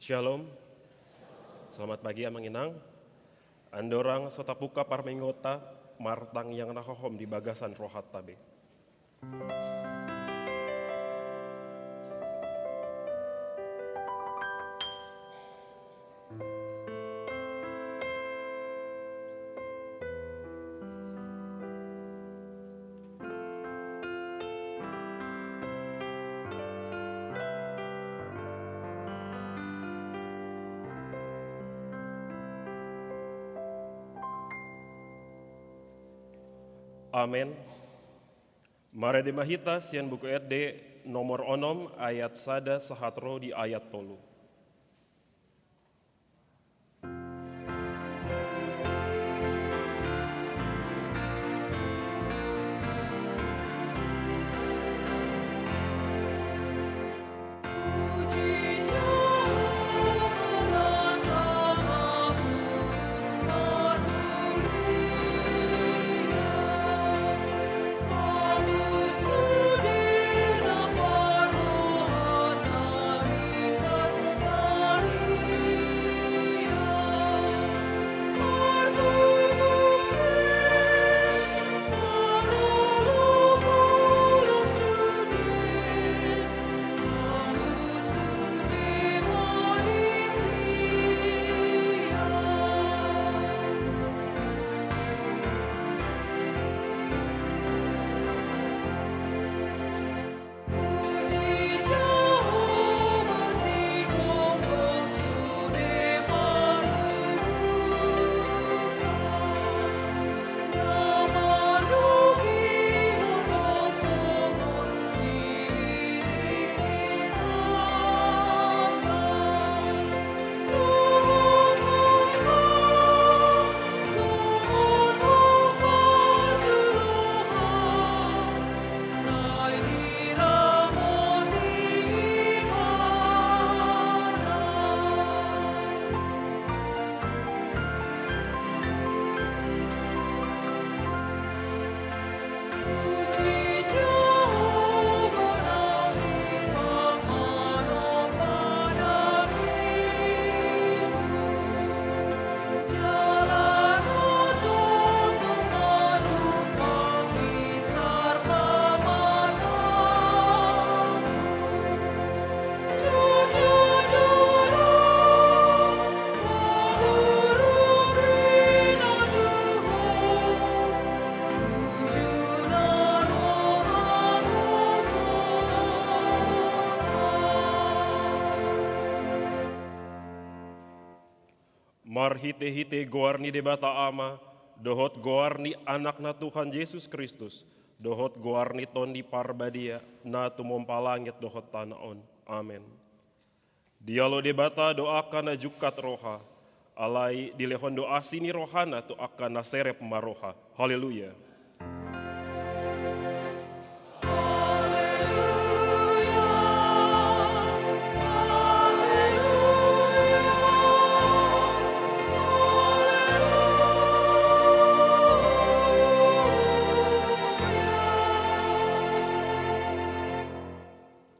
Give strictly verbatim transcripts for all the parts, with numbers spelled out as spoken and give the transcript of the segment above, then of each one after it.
Shalom. Selamat pagi, Amang Inang. Andorang so tapungka parmingguonta, martangiang ma hohom di bagasan rohanta be. Amen. Marende ma hita sian Buku Ende nomor onom, ayat sada sahat ro di ayat tolu. Marhitehite goar ni Debata Ama, dohot goar ni Anakna Tuhan Jesus Kristus, dohot goar ni Tondi Parbadia, na tumompa langit dohot tano on. Amen. Dialo Debata do angka na jungkat roha, alai dilehon do asi ni rohana tu angka na serep marroha. Haleluya.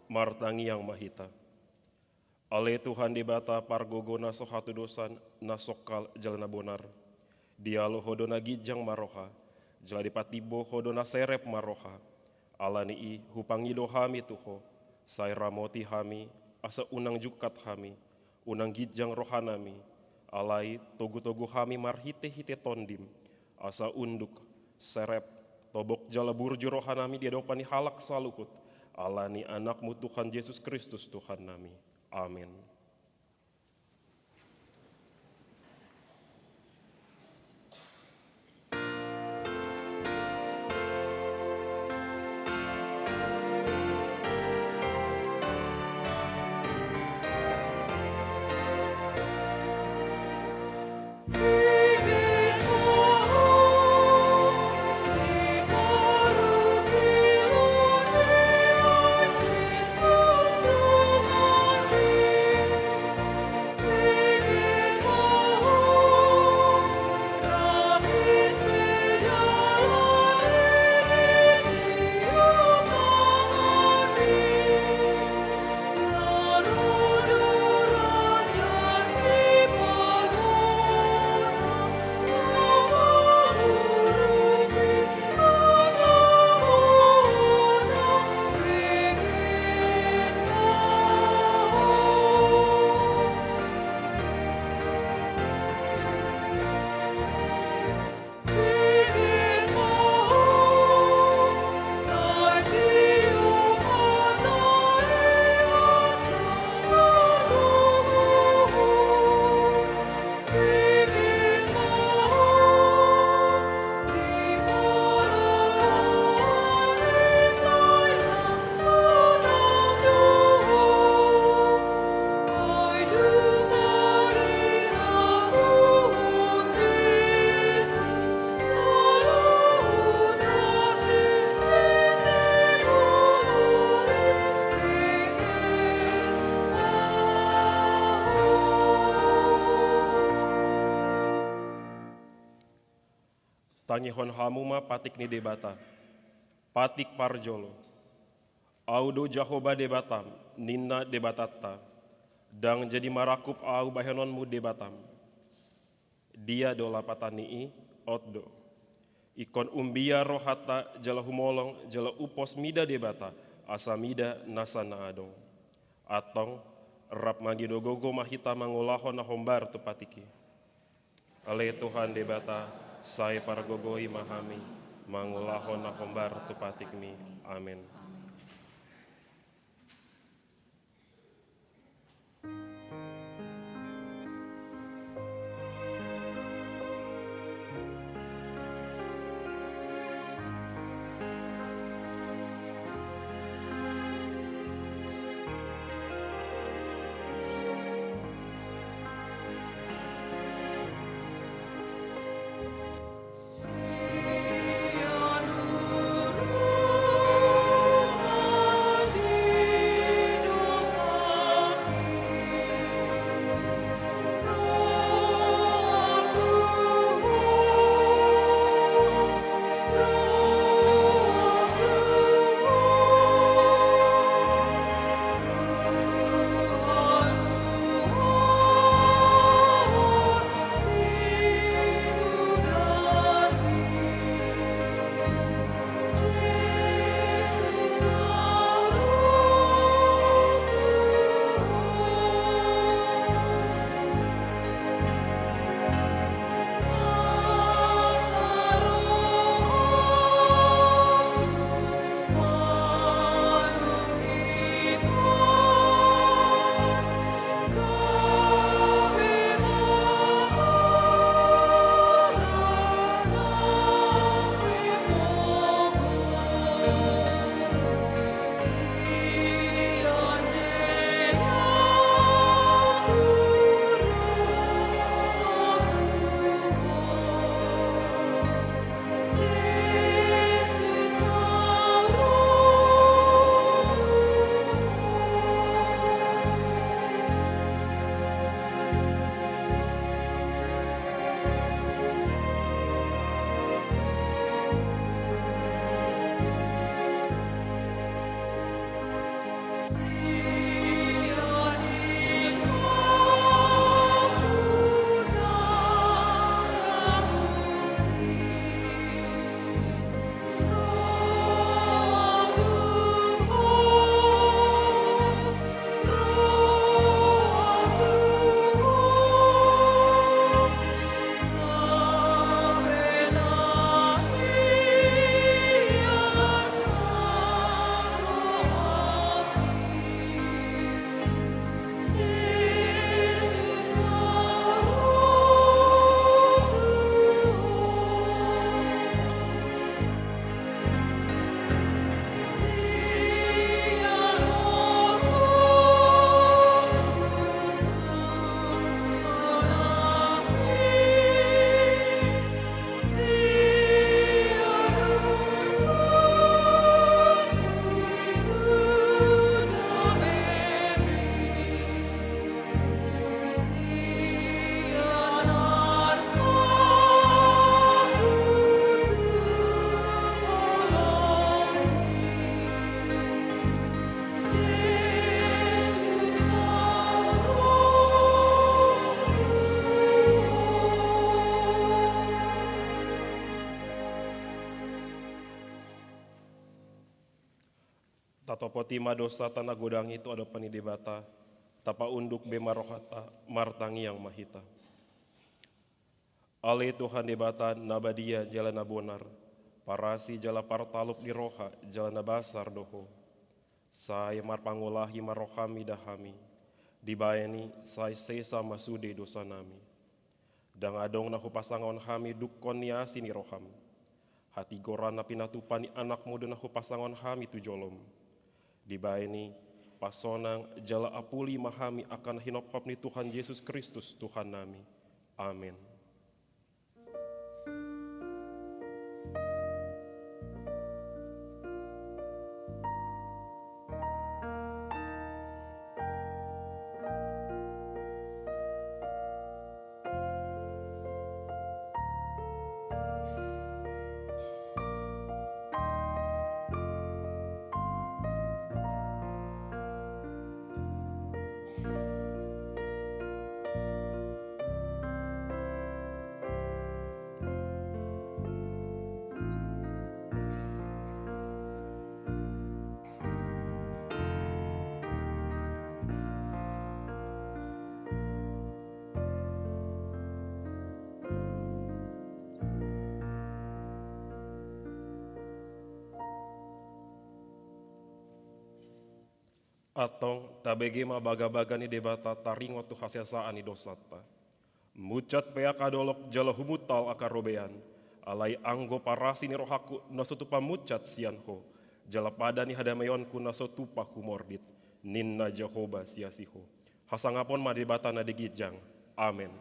Martangiang ma hita. Ale Tuhan Debata pargogo na so hatudosan, na songkal jala na bonar. Dialo Ho do na ginjang marroha, jala dipatimbo Ho do na serep marroha. Alani i hupangido hami tu Ho, sai ramoti hami, asa unang jungkat hami, unang ginjang rohanami, alai togutogu hami marhitehite Tondim, asa unduk, serep, tobok jala burju rohanami di adopan ni halak saluhut, alani Anakmu Tuhan Jesus Kristus Tuhannami. Amen. Tangihon hamu ma patik ni Debata, patik parjolo. Ahu do Jahowa Debatam, ninna Debatanta, ndang jadi marangkup ahu bahenonmu Debatam. Dia do lapatan ni i? Ot do. Ingkon umbia rohanta jala humolong jala umpos mida Debata, asa mida nasa na adong. Antong, rap mangido gogo ma hita mangulahon na hombar tu patik i. Ale Tuhan Debata, sai pargogoi ma hami mangulahon na hombar tu patikmi. Amen. Tatopoti ma dosanta na godang i tu adopan ni Debata, tapaunduk be ma rohanta, martangiang ma hita. Ale Tuhan Debata na badia jala na bonar, parasi jala partalup ni roha jala na basar do Ho. Sai marpangulahi ma roham mida hami, dibahen i sai sesa ma sude dosanami. Ndang adong na hupasangahon hami dungkon ni asi ni roham. Hatigoran na pinatupa ni Anakmu do na hupasangahon hami tu jolom. Dibahen i, pasonang jala apuli ma hami angka na hinophop ni Tuhan Jesus Kristus Tuhannami. Amen. Antong tabege ma bagabaga ni Debata taringot tu hasesaan ni dosanta. Muncat pe angka dolok jala humuntal angka robean, alai anggo parasi ni rohangku na so tupa muncat sian Ho, jala pada ni hadameonku na so tupa humorbit, ninna Jahowa sian si Ho. Hasangapon ma Debata na di ginjang. Amen.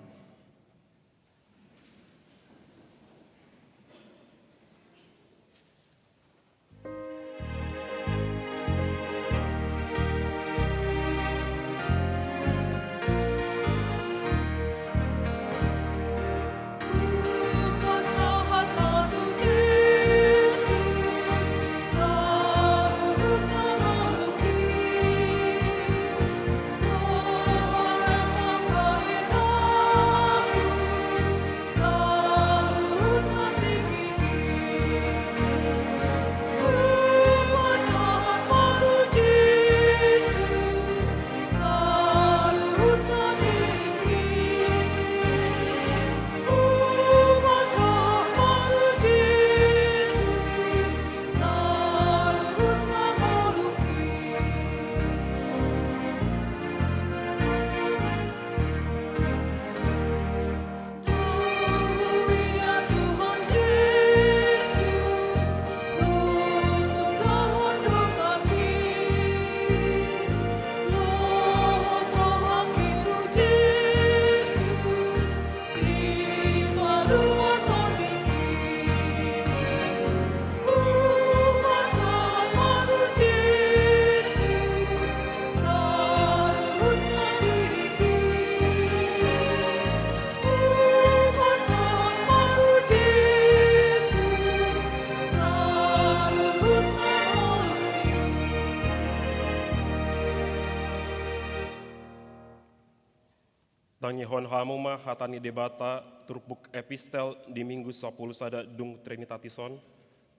Tangihon hamu ma hata ni Debata turpuk epistel di Minggu sapuluh sada dung Trinitatis on,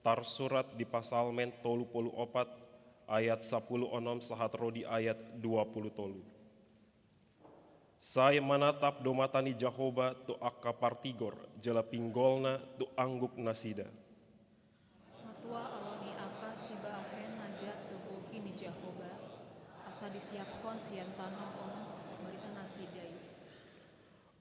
tarsurat di Psalmen tolu pulu opat ayat sapuluh onom sahat ro di ayat dua pulu tolu. Sai manatap do mata ni Jahowa tu angka partigor, jala pinggolna tu angguk nasida. Matua alo ni angka sibahen na jat tu bohi ni Jahowa, asa disiaphon sian tano on barita nasida i.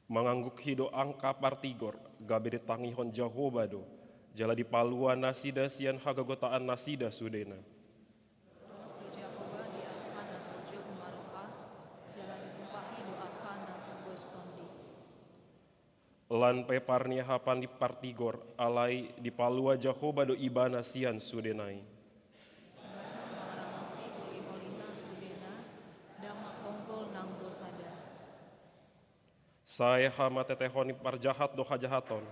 Mangangguhi do angka partigor, gabe ditangihon Jahowa do, jala dipalua nasida sian hagogotaan nasida sudena. Dolok do Jahowa di angka na pojok maroha, jala ditumpahi do angka na pogos tondi. Lan pe parniahapan ni partigor, alai dipalua Jahowa do ibana sian sudena i. Ibana mangaramoti holiholina sudena, ndang maponggol nang do sada. Sai hamatetehon ni parjahat do hajahaton,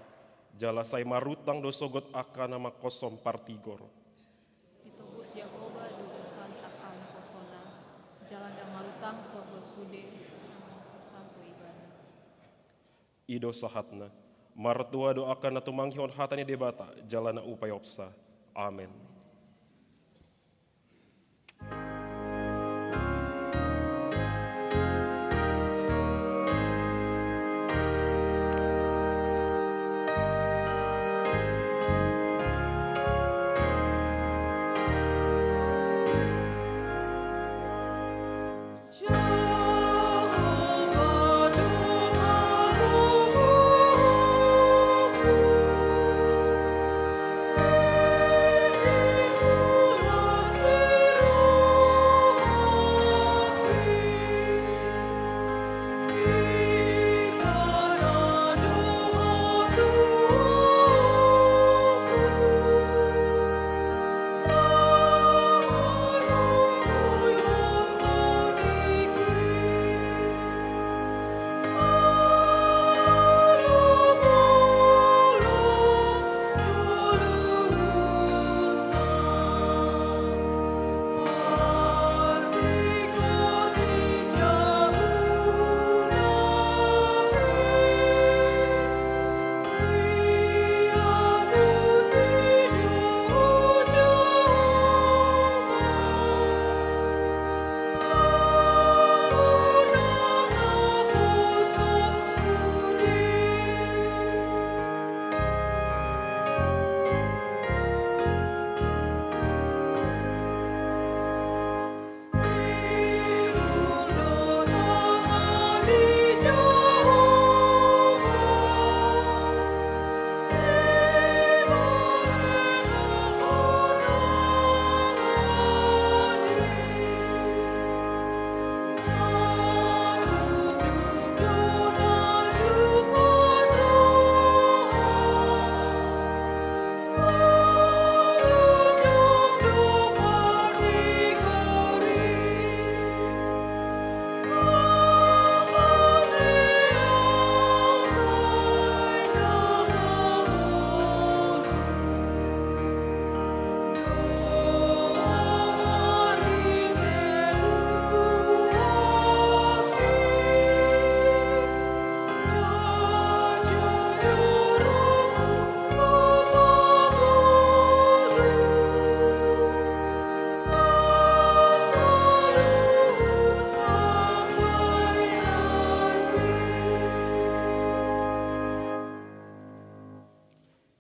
jala sai marutang do sogot angka na mangkoshon partigor. Ditobus Jahowa do dosa ni angka na mangkoshonna, jala ndang marutang sogot sude na mangkoshon tu ibana. I do sahatna. Martua do angka na tumangihon hata ni Debata, jala na umpaopsa. Amen.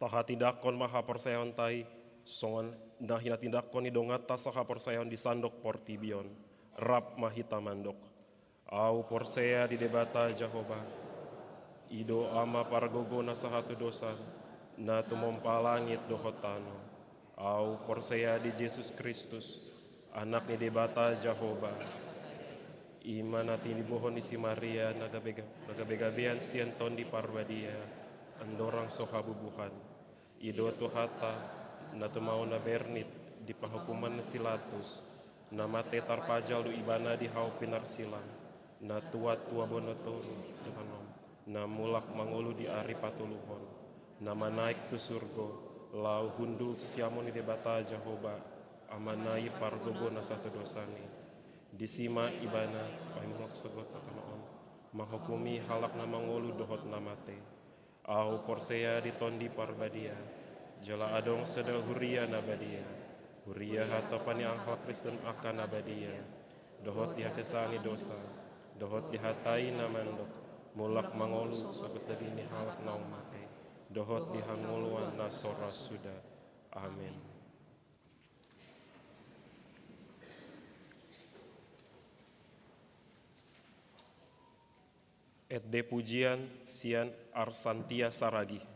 Hatindanghon ma haporseaonta i, songon na hinatindanghon ni donganta sahaporseaon di sandok portibi on. Rap ma hita mandok. Ahu porsea di Debata Jahowa, i do Ama pargogo na sahatudosan, na tumompa langit dohot tano. Ahu porsea di Jesus Kristus, Anak ni Debata Jahowa, i ma na tinibohon ni si Maria na gabe, na gabegabean sian Tondi Parbadia, andorang so habubuhan. I do Tuhanta, na tumaon na bernit di pahukuman ni si Pilatus, na mate tarpajal do Ibana di hau pinarsilang, na tuat tu boan ni toru, Tuhan on, na mulak mangolu di ari patoluhon, na manaek tu surgo, laho hundul tu siamun ni Debata Jahowa, Amana i pargogo na sahatudosan i. Disi ma Ibana paimahon sogot tu tano on, manghukumi halak na mangolu dohot na mate. Ahu porsea di Tondi Parbadia, jala adong sada huria na badia, huria hatopan ni halak Kristen angka na badia, dohot di hasesaan ni dosa, dohot di hata i na mandok, mulak mangolu sogot daging ni halak naung mate, dohot di hangoluan na so ra suda. Amen. Ende pujian sian Arsantia Saragih.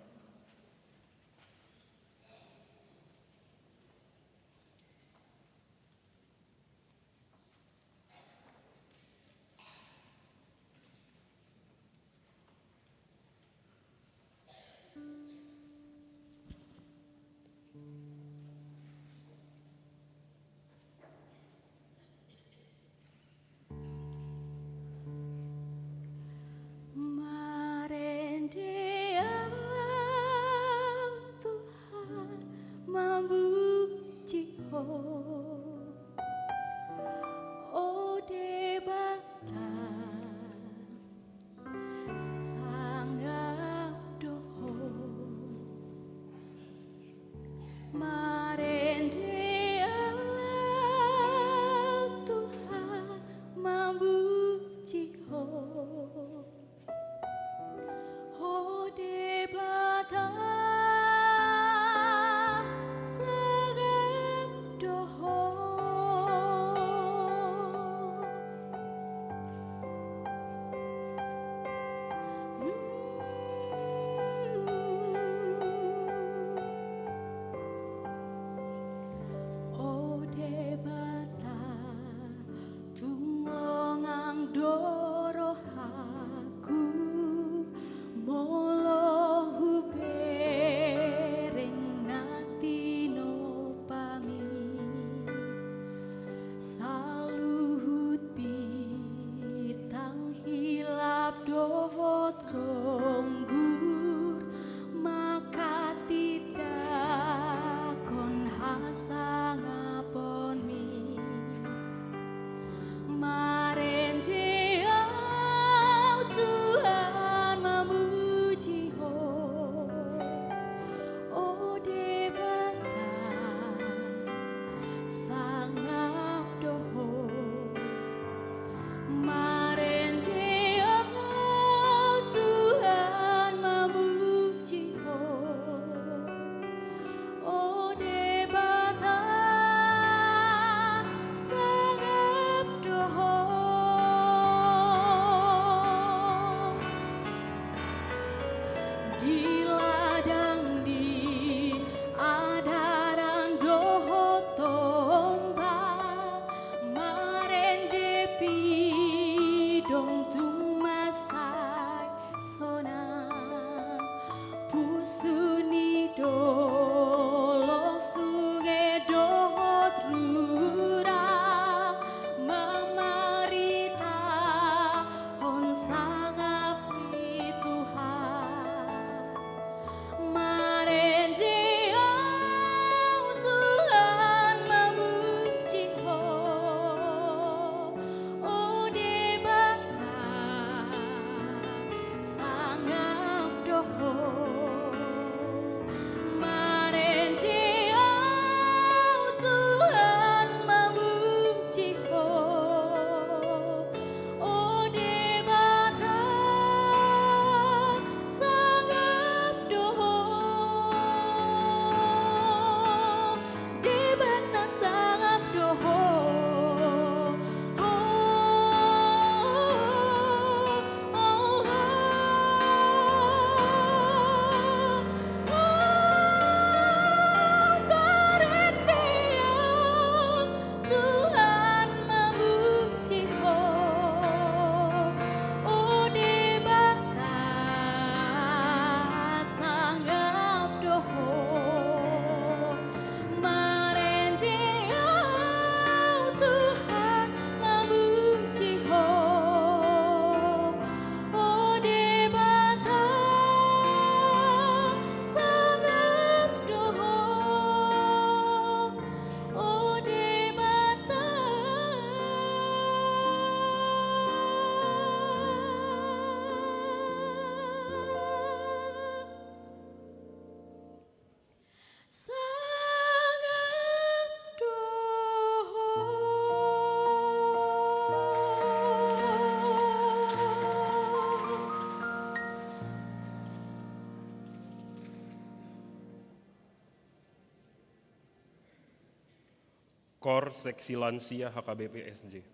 Marende ahu Tuhan, mamuji Ho, o Debata, sangap do Ho. Marende ahu Tuhan, mamuji Ho, o Debata, sangap do Ho. O Debata, tung longang do rohangku, molo hubereng na tinompami. Saluhut bintang hilap dohot ronggur, manghatindanghon hasangaponmi. Marende ahu Tuhan, mamuji Ho, o Debata, sangap do Ho. Marende ahu Tuhan, mamuji Ho, o Debata, sangap do Ho. Di ladang, di adaran dohot ombak, marende pidong tung mansai sonang. Pusu ni dolok, sunge dohot rura, mamaritahon sangap ni Tuhan. Marende ahu Tuhan, mamuji Ho, o Debata, sangap do Ho. Kor Seksi Lansia H K B P S J.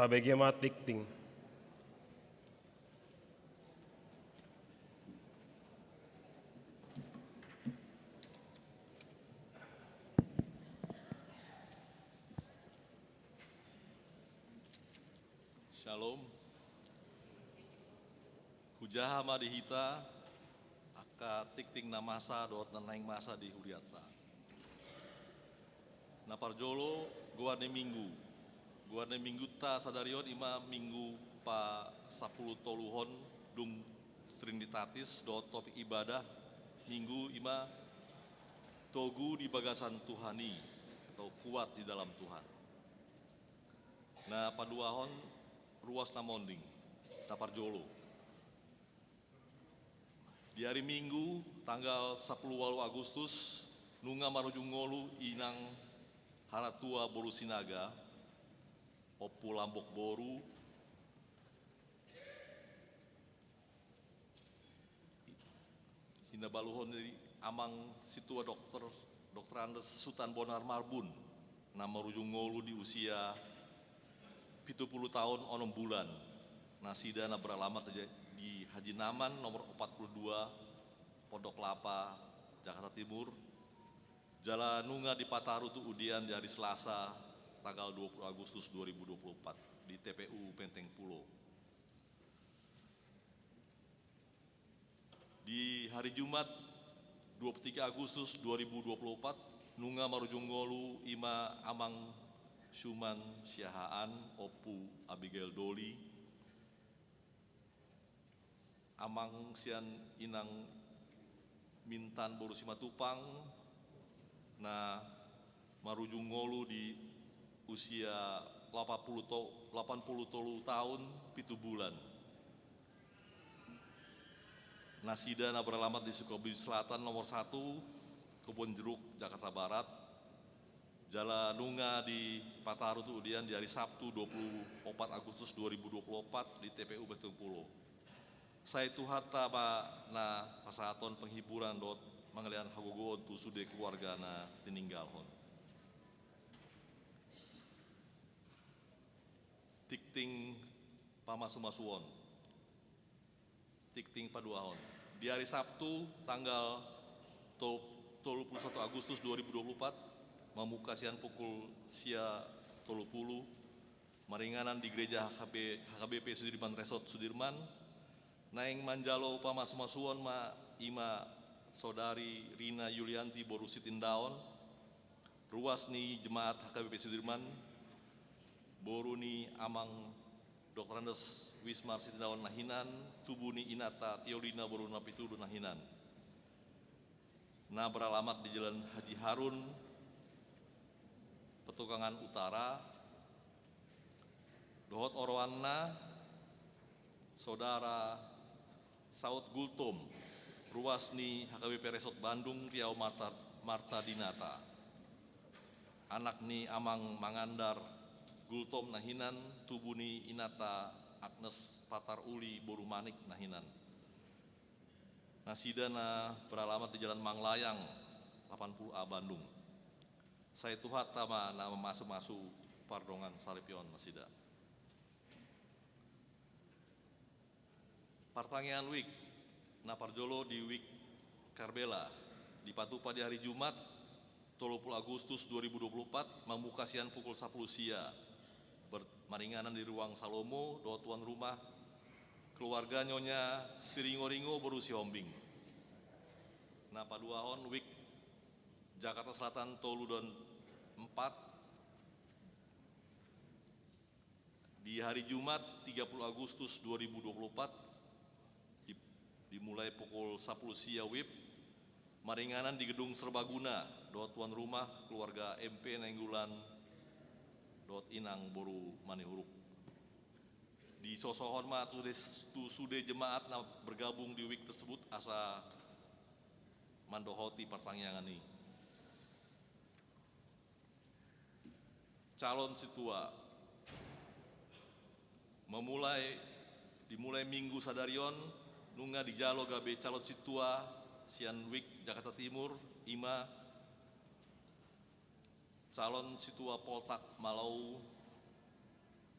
Tabege ma tingting. Shalom. Hujaha ma di hita angka tingting na masa dohot na naeng masa di hurianta. Na parjolo, goar ni minggu. Goar ni minggunta sadari on ima minggu pasampulu toluhon dung Trinitatis dohot topik ibadah minggu ima togu di bagasan Tuhan i atau kuat di dalam Tuhan. Na paduahon, ruas na monding, na parjolo. Di ari Minggu tanggal sampulu ualu Agustus nunga marujung ngolu inang haratua boru Sinaga, Ompu Lambok boru, hinabaluhon ni amang sintua dokter, Doktor Andes Sutan Bonar Marbun, na marujung ngolu di usia pitu pulu taon onom bulan. Nasida na beralamat di, di Haji Naman nomor opat pulu dua, Pondok Lapa, Jakarta Timur. Jala nunga dipataru tu udian di hari Selasa tanggal dua puluh Agustus dua ribu dua puluh empat di T P U Menteng Pulo. Di hari Jumat dua puluh tiga Agustus dua ribu dua puluh empat nunga marujung ngolu ima amang Suman Siahaan, Ompu Abigail Doli, amang sian inang Mintan boru Simatupang, na marujung ngolu di usia lapan pulu to-, lapan pulu tolu taon pitu bulan. Nasida na beralamat di Sukabumi Selatan nomor satu, Kebon Jeruk, Jakarta Barat. Jala nunga dipataru tu udian di hari Sabtu dua puluh opat Agustus dua ribu dua puluh opat di T P U Menteng Pulo. Sai Tuhanta ma na pasahathon penghiburan dohot mangalehon hagogoon tu sude keluarga na tininggalhon. Tingting pamasumasuon. Tingting paduahon. Di hari Sabtu tanggal to-, tolu pulu satu Agustus dua ribu dua puluh empat, mamungka sian pukul sia tolu pulu, maringanan di gereja H K B, H K B P Sudirman Resort Sudirman, naeng manjalo pamasumasuon ma ima saudari Rina Yulianti boru Sitindaon, ruas ni jemaat H K B P Sudirman, boru ni amang Doktor Andes Wismar Sitindaon na hinan, tubu ni inanta Teolina boru Napituluh na hinan. Na beralamat di Jalan Haji Harun, Petukangan Utara, dohot oroanna, Saudara Saud Gultom, ruas ni H K B P Resort Bandung, Riau Marta, Marta Dinata. Anak ni amang Mangandar Gultom na hinan, tubu ni inanta Agnes Patar Uli boru Manik na hinan. Nasida na beralamat di Jalan Manglayang lapan puluh A Bandung. Sai Tuhanta ma na mamasumasu pardongan saripeon nasida. Partangiangan wijk na parjolo di wijk Karbela dipatupa di hari Jumat tolu pulu Agustus dua ribu dua pulu opat, mamungka sian pukul sampulu sia, ber-, maringanan di Ruang Salomo dohot tuan rumah, keluarga Nyonya Siringoringo boru Sihombing. Na paduahon, wijk Jakarta Selatan tolu dan empat, di hari Jumat tiga puluh Agustus dua ribu dua puluh empat, di-, dimulai pukul sampulu sia wib, maringanan di Gedung Serbaguna dohot tuan rumah, keluarga M P Nainggolan dohot Inang boru Manihuruk. Disosohon ma tu des-, tu sude jemaat na bergabung di wijk tersebut asa mandohoti partangiangan i. Calon sintua. Memulai, dimulai minggu sadari on, nunga dijalo gabe calon sintua sian wijk Jakarta Timur, ima calon sintua Poltak Malau,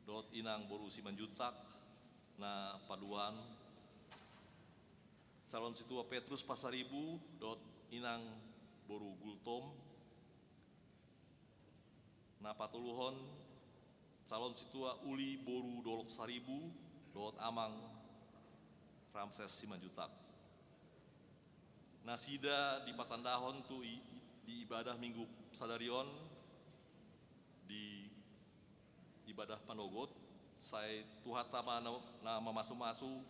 dohot inang boru Simanjuntak. Na paduahon, calon sintua Petrus Pasaribu dohot inang boru Gultom. Na patoluhon, calon sintua Uli boru Dolok Saribu dohot amang Ramses Simanjuntak. Nasida dipatandahon tu i-, di ibadah Minggu sadari on, di ibadah panogot, sai Tuhanta ma na, na mamasumasu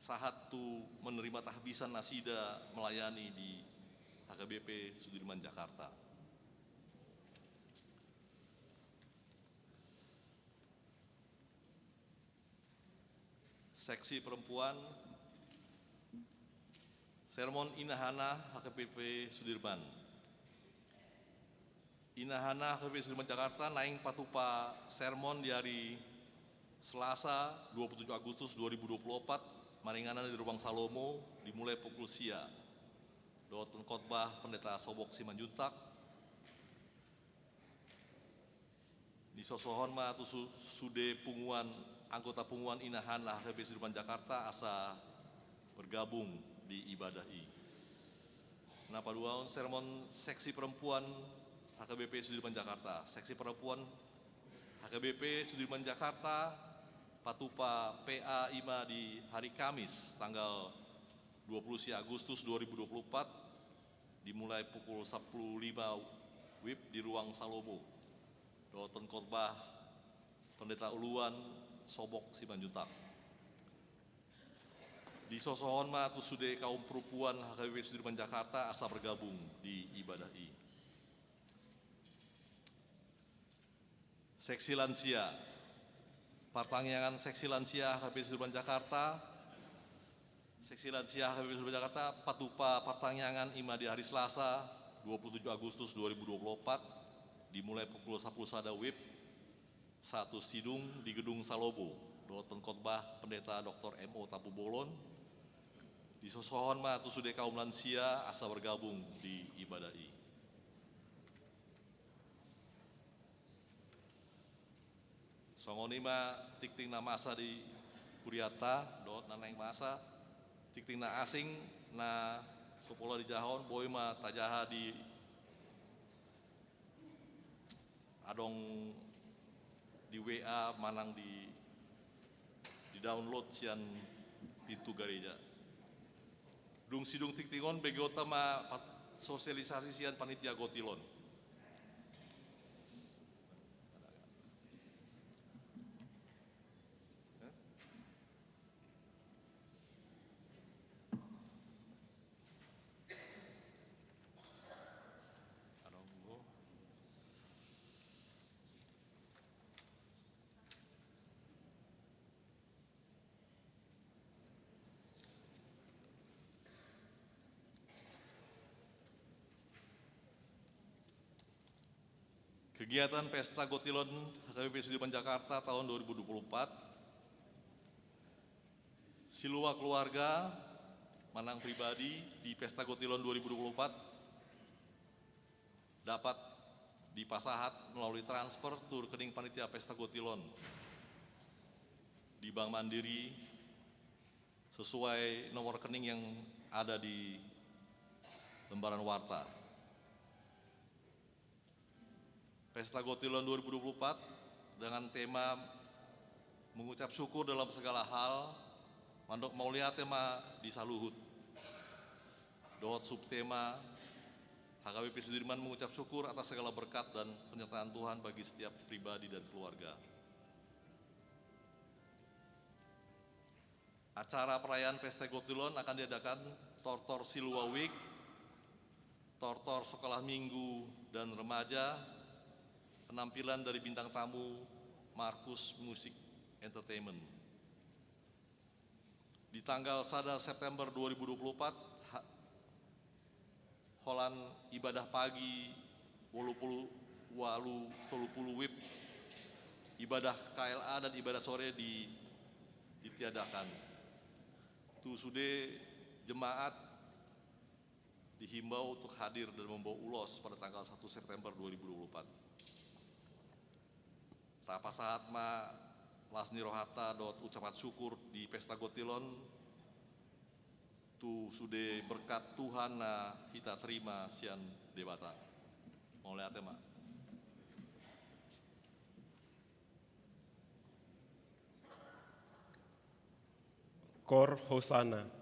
sahat tu menerima tahbisan nasida melayani di H K B P Sudirman Jakarta. Seksi perempuan, sermon Inahana H K B P Sudirman. Inahana H K B P Sudirman Jakarta naeng patupa sermon di hari Selasa, dua puluh tujuh Agustus dua ribu dua puluh empat, maringanan di Ruang Salomo, dimulai pukul sia. Dohot pengkhotbah Pendeta Sobok Simanjuntak. Disosohon ma tu su-, sude punguan, anggota punguan Inahana H K B P Sudirman Jakarta asa bergabung di ibadah i. Na paduahon, sermon seksi perempuan H K B P Sudirman Jakarta. Seksi perempuan H K B P Sudirman Jakarta patupa P A i ma di hari Kamis tanggal dua puluh sia Agustus dua ribu dua puluh empat, dimulai pukul sapuluh lima wib di Ruang Salomo. Dohot pengkhotbah Pendeta Uluan Sobok Simanjuntak. Disosohon ma tu sude kaum perempuan H K B P Sudirman Jakarta asa bergabung di ibadah i. Seksi lansia. Partangiangan seksi lansia H K B P Sudirman Jakarta. Seksi lansia H K B P Sudirman Jakarta patupa partangiangan i ma di hari Selasa, dua puluh tujuh Agustus dua ribu dua puluh empat, dimulai pukul sapuluh sada wib, sahat tu sidung di Gedung Salomo, dohot pengkhotbah Pendeta Doktor M O Tampubolon. Disosohon ma tu sude kaum lansia asa bergabung di ibadah i. Songon i ma tingting na masa di kurianta, dohot na naeng masa, tingting na asing na so pola dijahahon, boi ma tajaha di adong di W A manang di, di download sian pintu gareja. Dung sidung tingting on, begeonta ma pat-, sosialisasi sian panitia gotil on. Kegiatan Pesta Gotilon H K B P Sudirman Jakarta tahun dua ribu dua puluh empat. Silua keluarga manang pribadi di Pesta Gotilon dua ribu dua puluh empat dapat dipasahat melalui transfer tu rekening panitia Pesta Gotilon di Bank Mandiri sesuai nomor rekening yang ada di lembaran warta. Pesta Gotilon dua ribu dua puluh empat dengan tema mengucap syukur dalam segala hal, mandok mauliate ma di saluhut. Dohot subtema, H K B P Sudirman mengucap syukur atas segala berkat dan penyertaan Tuhan bagi setiap pribadi dan keluarga. Acara perayaan Pesta Gotilon akan diadakan tortor Silua Week, tortor Sekolah Minggu dan Remaja, penampilan dari bintang tamu Markus Music Entertainment. Di tanggal sada September dua ribu dua puluh empat, ha-, holan ibadah pagi, ualu pulu, ualu tolu pulu wib, ibadah K L A dan ibadah sore di, ditiadakan. Tu sude jemaat dihimbau untuk hadir dan membawa ulos pada tanggal satu September dua ribu dua puluh empat. Tapasahat ma las ni rohanta dohot ucapan syukur di pesta gontil on tu sude berkat Tuhan na hita terima sian Debata. Mauliate ma. Kor Hosana.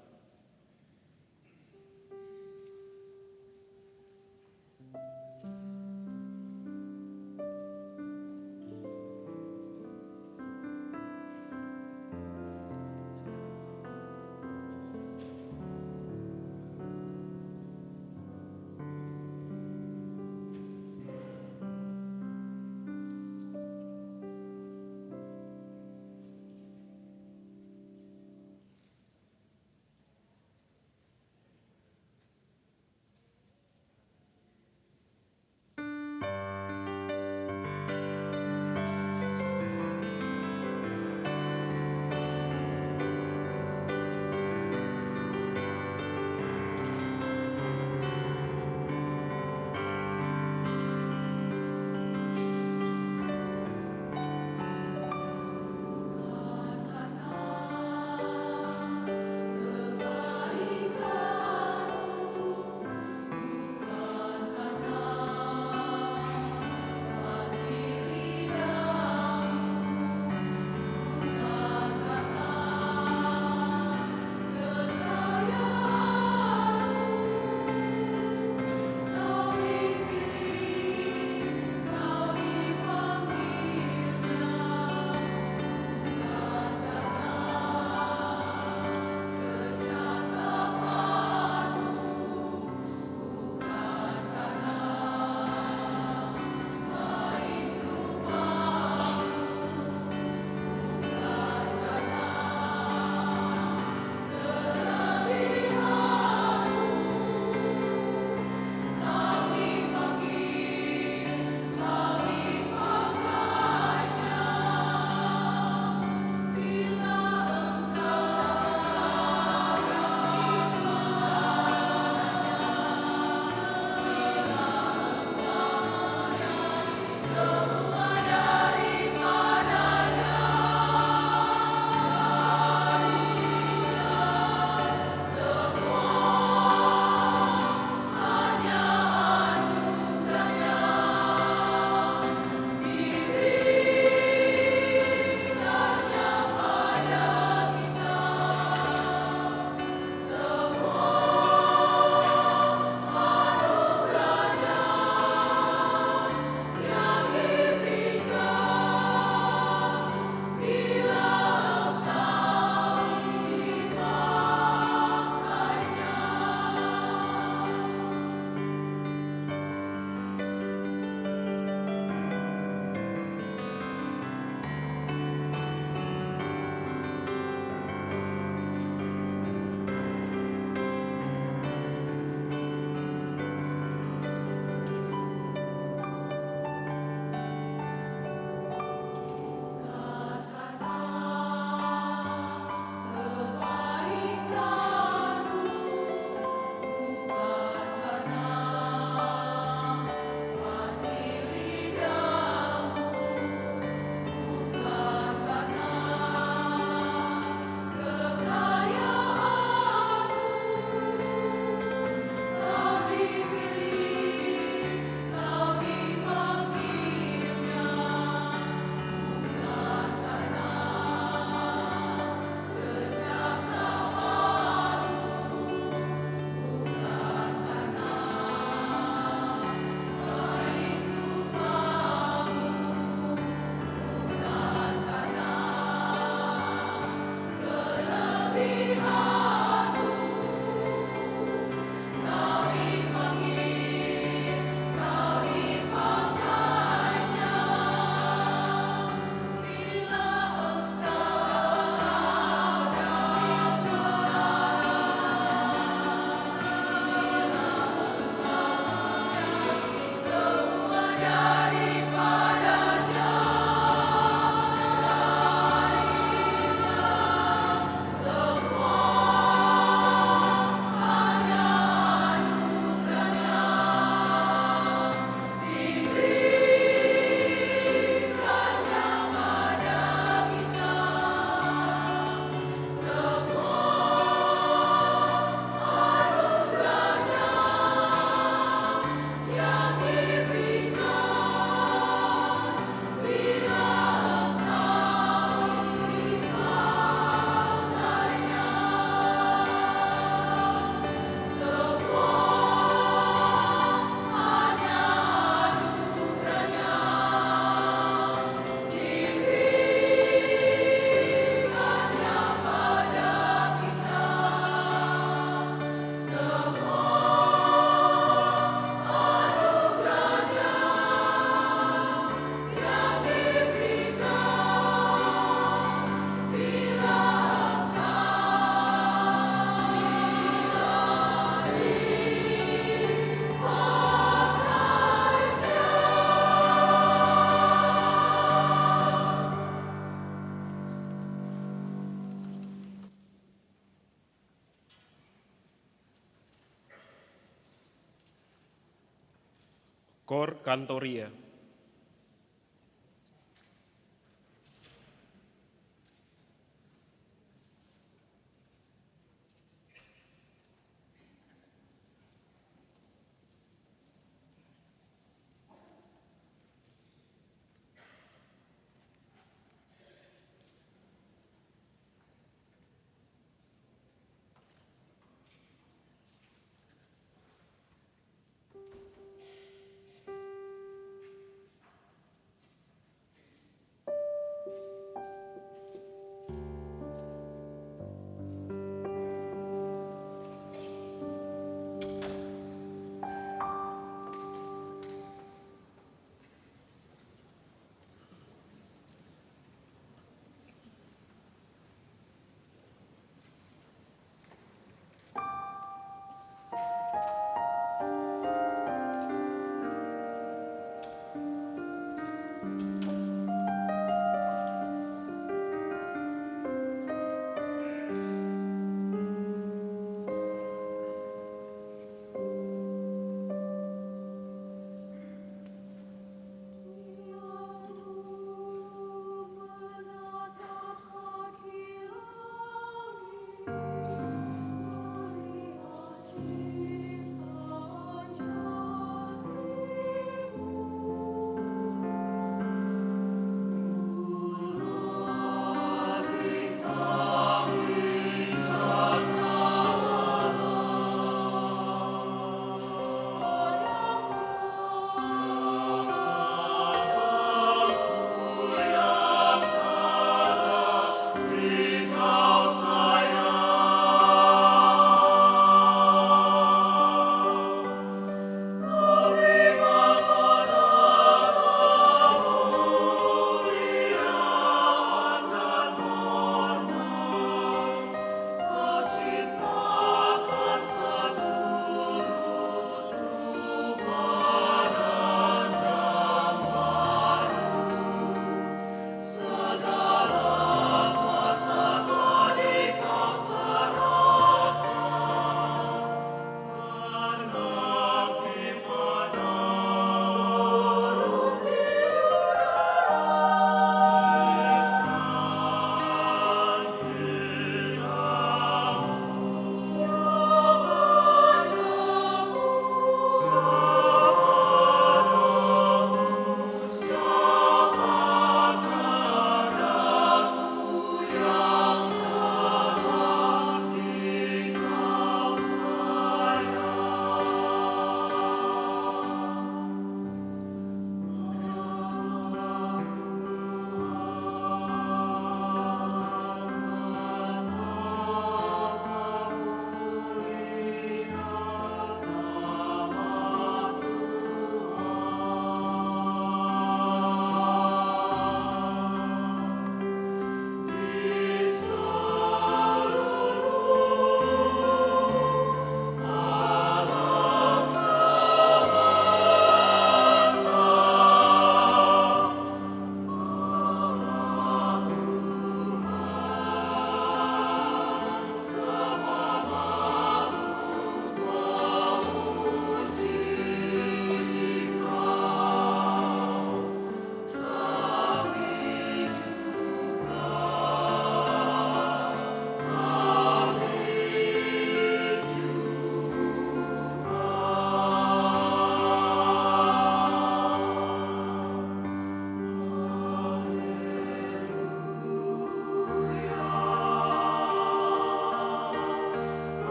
Kor Kantoria.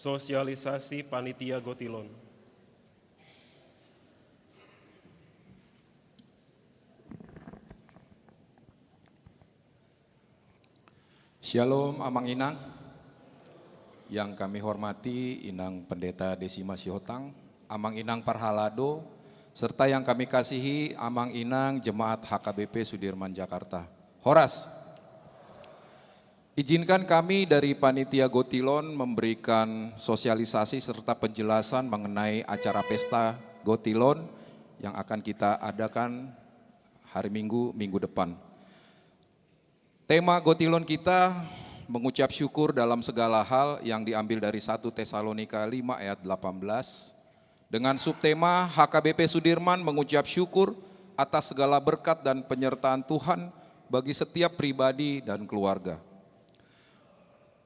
Sosialisasi panitia gotilon. Syalom, Amang Inang. Yang kami hormati Inang Pendeta Desima Sihotang, Amang Inang Parhalado, serta yang kami kasihi Amang Inang Jemaat H K B P Sudirman Jakarta. Horas. Izinkan kami dari Panitia Gotilon memberikan sosialisasi serta penjelasan mengenai acara Pesta Gotilon yang akan kita adakan hari Minggu, minggu depan. Tema Gotilon kita mengucap syukur dalam segala hal yang diambil dari satu Tesalonika lima ayat delapan belas. Dengan subtema, H K B P Sudirman mengucap syukur atas segala berkat dan penyertaan Tuhan bagi setiap pribadi dan keluarga.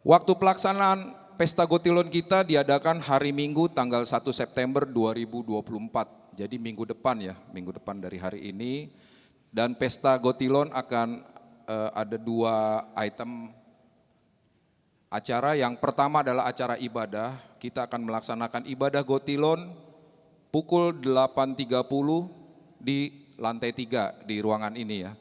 Waktu pelaksanaan Pesta Gotilon kita diadakan hari Minggu tanggal satu September dua ribu dua puluh empat. Jadi minggu depan ya, minggu depan dari hari ini. Dan Pesta Gotilon akan, eh, ada dua item acara. Yang pertama adalah acara ibadah. Kita akan melaksanakan ibadah Gotilon pukul delapan tiga puluh di lantai tiga di ruangan ini ya.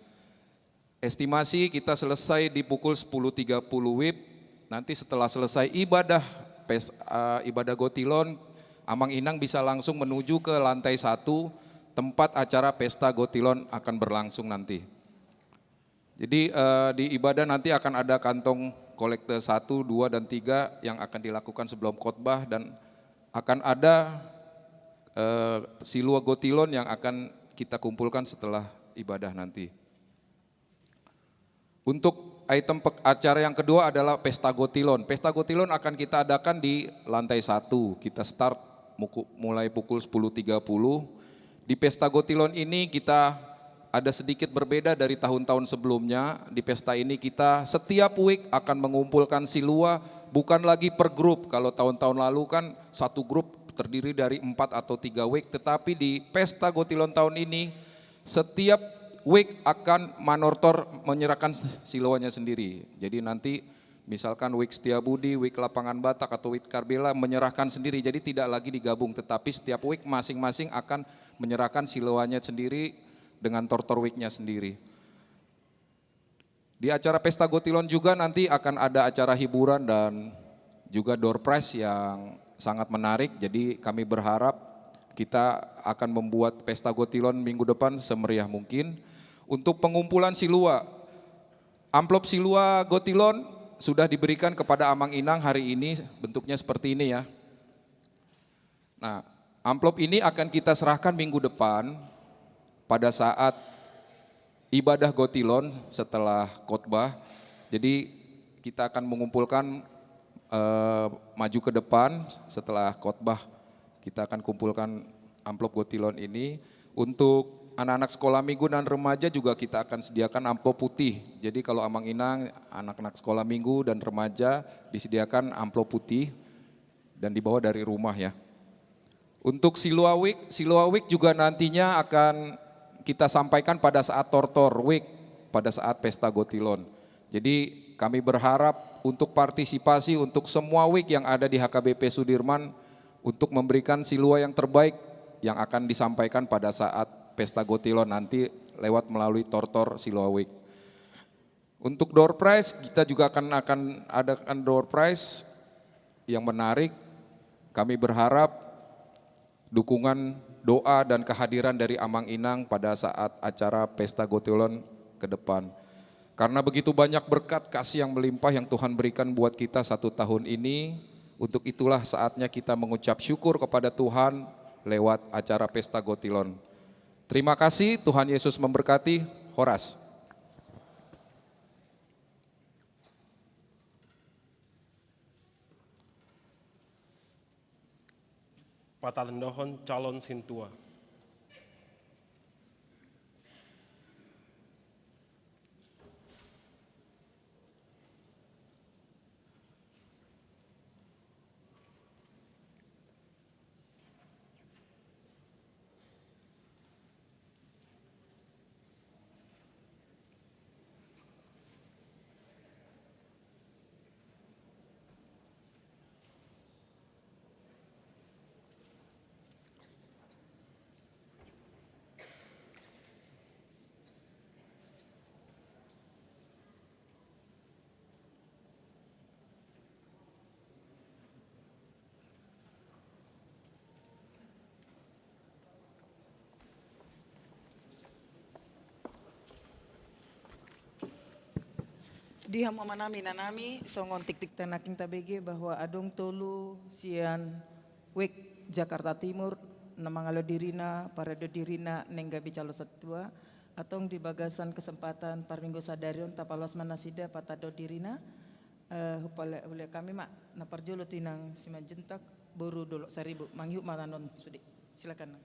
Estimasi kita selesai di pukul sepuluh tiga puluh wib. Nanti setelah selesai ibadah pes-, eh, ibadah Gotilon, Amang Inang bisa langsung menuju ke lantai satu tempat acara Pesta Gotilon akan berlangsung nanti. Jadi, eh, di ibadah nanti akan ada kantong kolekte satu, dua, dan tiga yang akan dilakukan sebelum khotbah, dan akan ada, eh, silua gotilon yang akan kita kumpulkan setelah ibadah nanti. Untuk item pe-, acara yang kedua adalah Pesta Gotilon. Pesta Gotilon akan kita adakan di lantai satu. Kita start muku-, mulai pukul sepuluh tiga puluh. Di Pesta Gotilon ini kita ada sedikit berbeda dari tahun-tahun sebelumnya. Di pesta ini kita setiap week akan mengumpulkan silua, bukan lagi per grup. Kalau tahun-tahun lalu kan satu grup terdiri dari empat atau tiga week, tetapi di Pesta Gotilon tahun ini setiap week akan manortor menyerahkan siluanya sendiri. Jadi nanti misalkan week Setiabudi, week Lapangan Batak, atau week Karbela menyerahkan sendiri. Jadi tidak lagi digabung, tetapi setiap week masing-masing akan menyerahkan siluanya sendiri dengan tortor weeknya sendiri. Di acara Pesta Gotilon juga nanti akan ada acara hiburan dan juga door prize yang sangat menarik. Jadi kami berharap kita akan membuat Pesta Gotilon minggu depan semeriah mungkin. Untuk pengumpulan silua, amplop silua Gotilon sudah diberikan kepada Amang Inang hari ini, bentuknya seperti ini ya. Nah, amplop ini akan kita serahkan minggu depan pada saat ibadah Gotilon setelah khotbah. Jadi kita akan mengumpulkan, eh, maju ke depan setelah khotbah. Kita akan kumpulkan amplop Gotilon ini. Untuk anak-anak sekolah minggu dan remaja juga kita akan sediakan amplop putih. Jadi kalau Amang Inang, anak-anak sekolah minggu dan remaja disediakan amplop putih dan dibawa dari rumah ya. Untuk Silua Week, Silua Week juga nantinya akan kita sampaikan pada saat Tortor Week, pada saat Pesta Gotilon. Jadi kami berharap untuk partisipasi untuk semua week yang ada di H K B P Sudirman untuk memberikan silua yang terbaik yang akan disampaikan pada saat Pesta Gotilon nanti lewat melalui Tortor Silua Week. Untuk door prize, kita juga akan, akan adakan door prize yang menarik. Kami berharap dukungan, doa, dan kehadiran dari Amang Inang pada saat acara Pesta Gotilon ke depan. Karena begitu banyak berkat kasih yang melimpah yang Tuhan berikan buat kita satu tahun ini, untuk itulah saatnya kita mengucap syukur kepada Tuhan lewat acara Pesta Gotilon. Terima kasih, Tuhan Yesus memberkati. Horas. Patandaon calon sintua. Di hamu amanami, inanami, songon tiktik ta nangkin tabege bahwa adong tolu sian Wek Jakarta Timur na mangalo dirina, parade dirina naeng gabe calon sintua, antong di bagasan kesempatan parminggu sadari on tapaloas ma nasida patando dirina. Eh, hupale-, hule hami ma, na parjolo tu inang Simanjuntak, boru Dolok Saribu, mangihut ma annon sude. Silakan, Nang.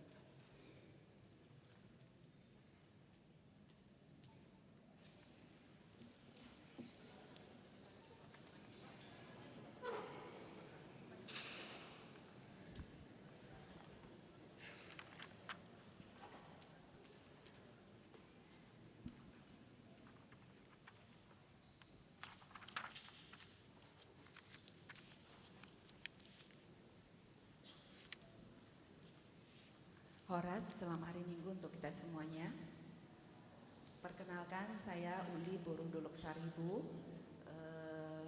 Horas, selamat hari Minggu untuk kita semuanya. Perkenalkan, saya Uli boru Dolok Saribu. Eh,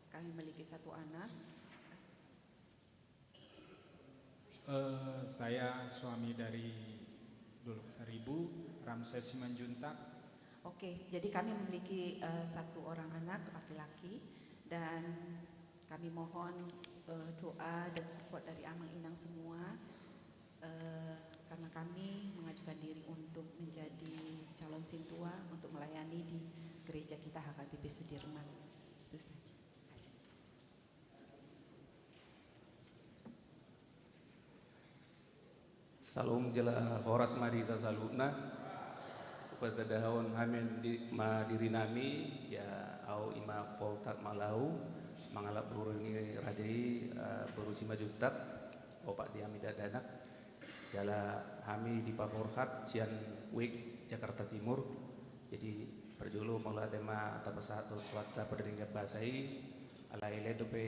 kami memiliki satu anak. Eh, saya suami dari Dolok Saribu, Ramses Simanjuntak. Oke, jadi kami memiliki, eh, satu orang anak laki-laki, dan kami mohon, eh, doa dan support dari Amang Inang semua, eh, karena kami mengajukan diri untuk menjadi calon sintua untuk melayani di gereja kita H K B P Sudirman. Itu saja. Terima kasih. Salom jala horas ma di hita saluhutna. Hupatandahon hami di, ma dirinami, ya, au ima Paul Tatmalau, mangalap boru ni raja i, eh, boru Simanjuntak, opat di hami dakdanak. Jala hami dipaborhat sian Wek Jakarta Timur. Jadi parjolo mauliate ma tapasahat tu Tuhanta pardenggan basa i, alai lain dope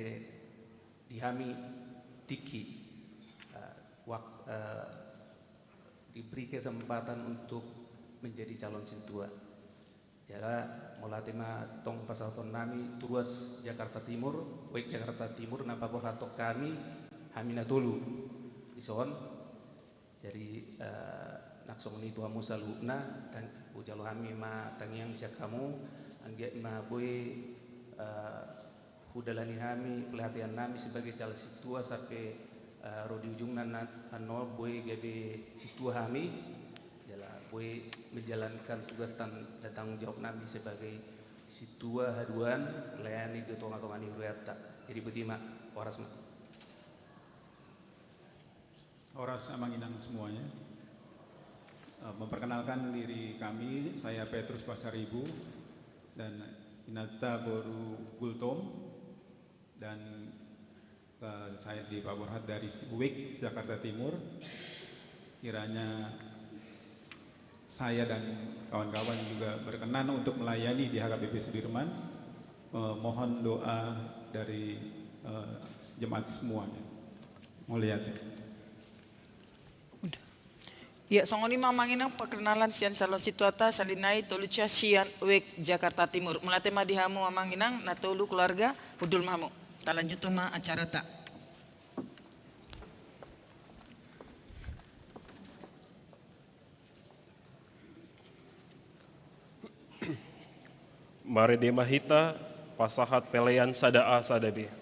di hami tingki, eh, wak-, eh, diberi kesempatan untuk menjadi calon sintua. Jala mauliate ma tong pasahatonnami tu ruas Jakarta Timur, Wek Jakarta Timur, na paborhathon hami, hami na tolu. Dison. Jadi, eh, nang songon i tu hamu saluhutna, tang-, hujalo hami ma tangiang sian hamu, anggiat ma boi, eh, hudalani hami, pelatihan nami sebagai calon sintua sampe, eh, ro di ujungna na, annon boi gabe sintua hami, jala boi menjalankan tugas dan, dan tanggung jawab nami sebagai sintua haduan layani di tonga-tonga ni hurianta. Jadi botima, horas ma. Horas Amang Inang semuanya. Eh, memperkenalkan diri kami, saya Petrus Pasaribu dan inanta boru Gultom, dan, eh, saya dipaborhat dari Wek Jakarta Timur. Kiranya saya dan kawan-kawan juga berkenan untuk melayani di H K B P Sudirman. Eh, mohon doa dari, eh, jemaat semuanya. Mauliate. Ia, songon i ma Amang Inang perkenalan sian calon sintuanta, sahali nai tolu sia sian Wek Jakarta Timur. Mauliate ma di hamu Amang Inang, na tolu keluarga, hundul ma hamu. Talanjuthon ma acaranta. Marende ma hita pasahat pelean sada A sada B.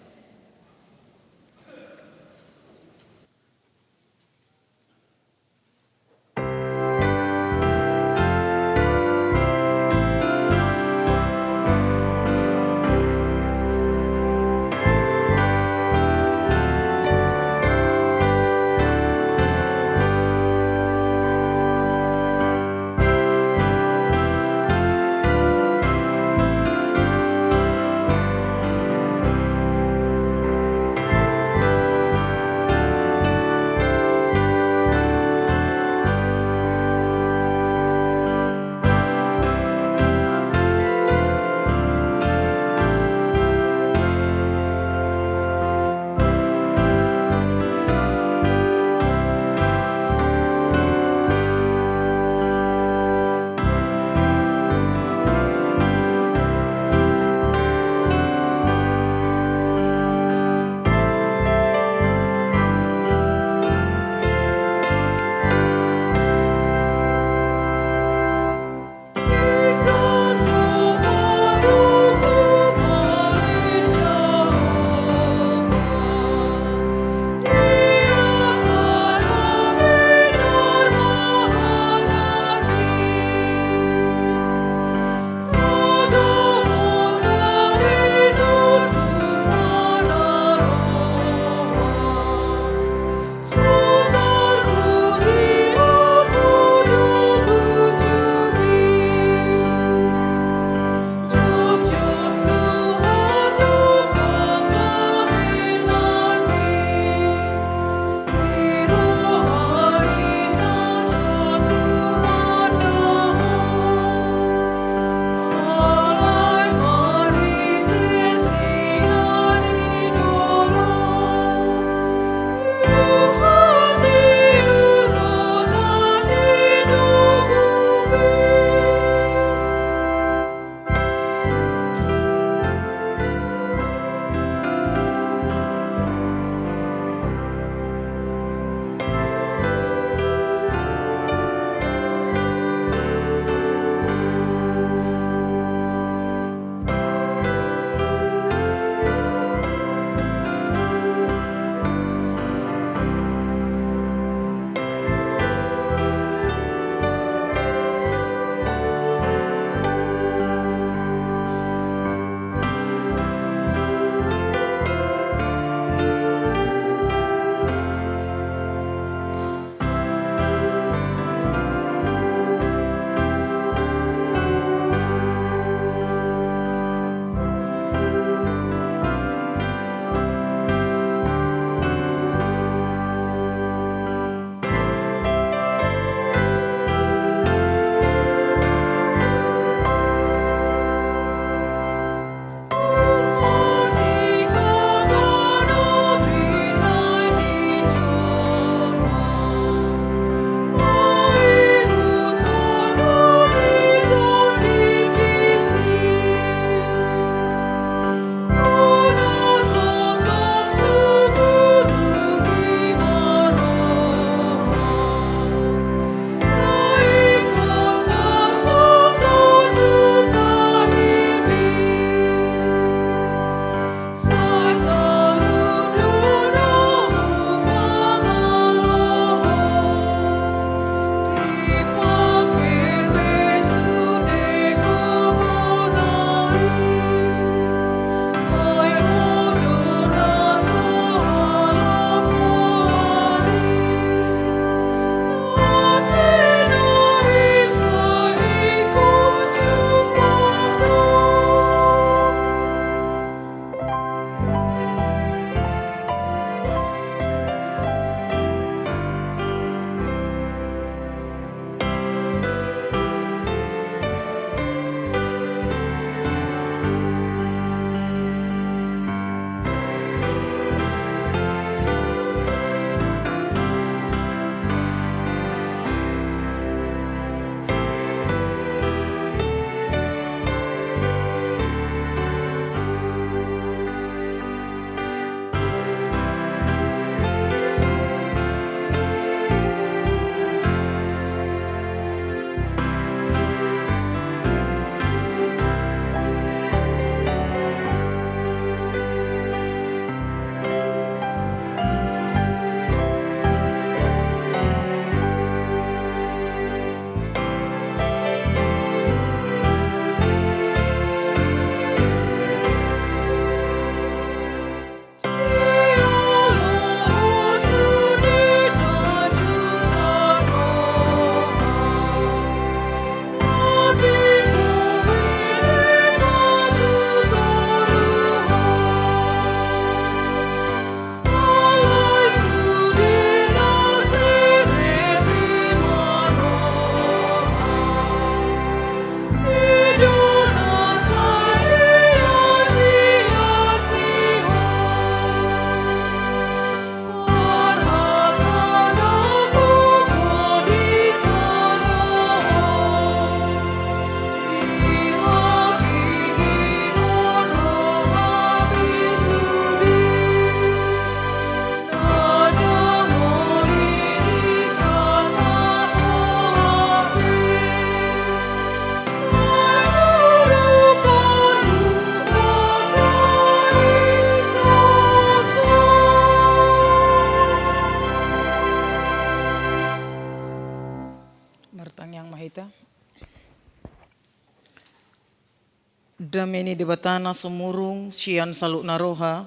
Dame ni Debata na sumurung sian saluhutna roha,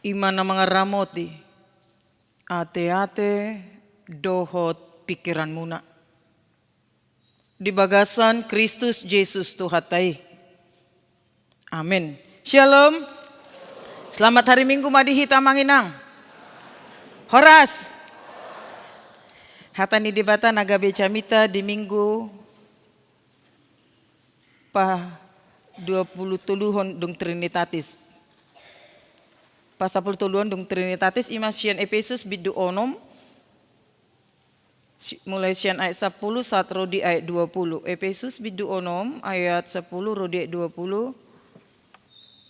i ma na mangaramoti ateate dohot pingkiranmuna di bagasan Kristus Jesus Tuhanta i. Amen. Shalom. Selamat hari Minggu ma di hita, Amang Inang. Horas. Hata ni Debata na gabe jamita di Minggu pa dua pulu toluhon dung Trinitatis. Pa sapulu toluhon dung Trinitatis, i ma sian Epesus bindu onom, si-, mulai sian ayat sapulu sahat ro di ayat dua pulu. Epesus bindu onom ayat sapulu ro di ayat dua pulu.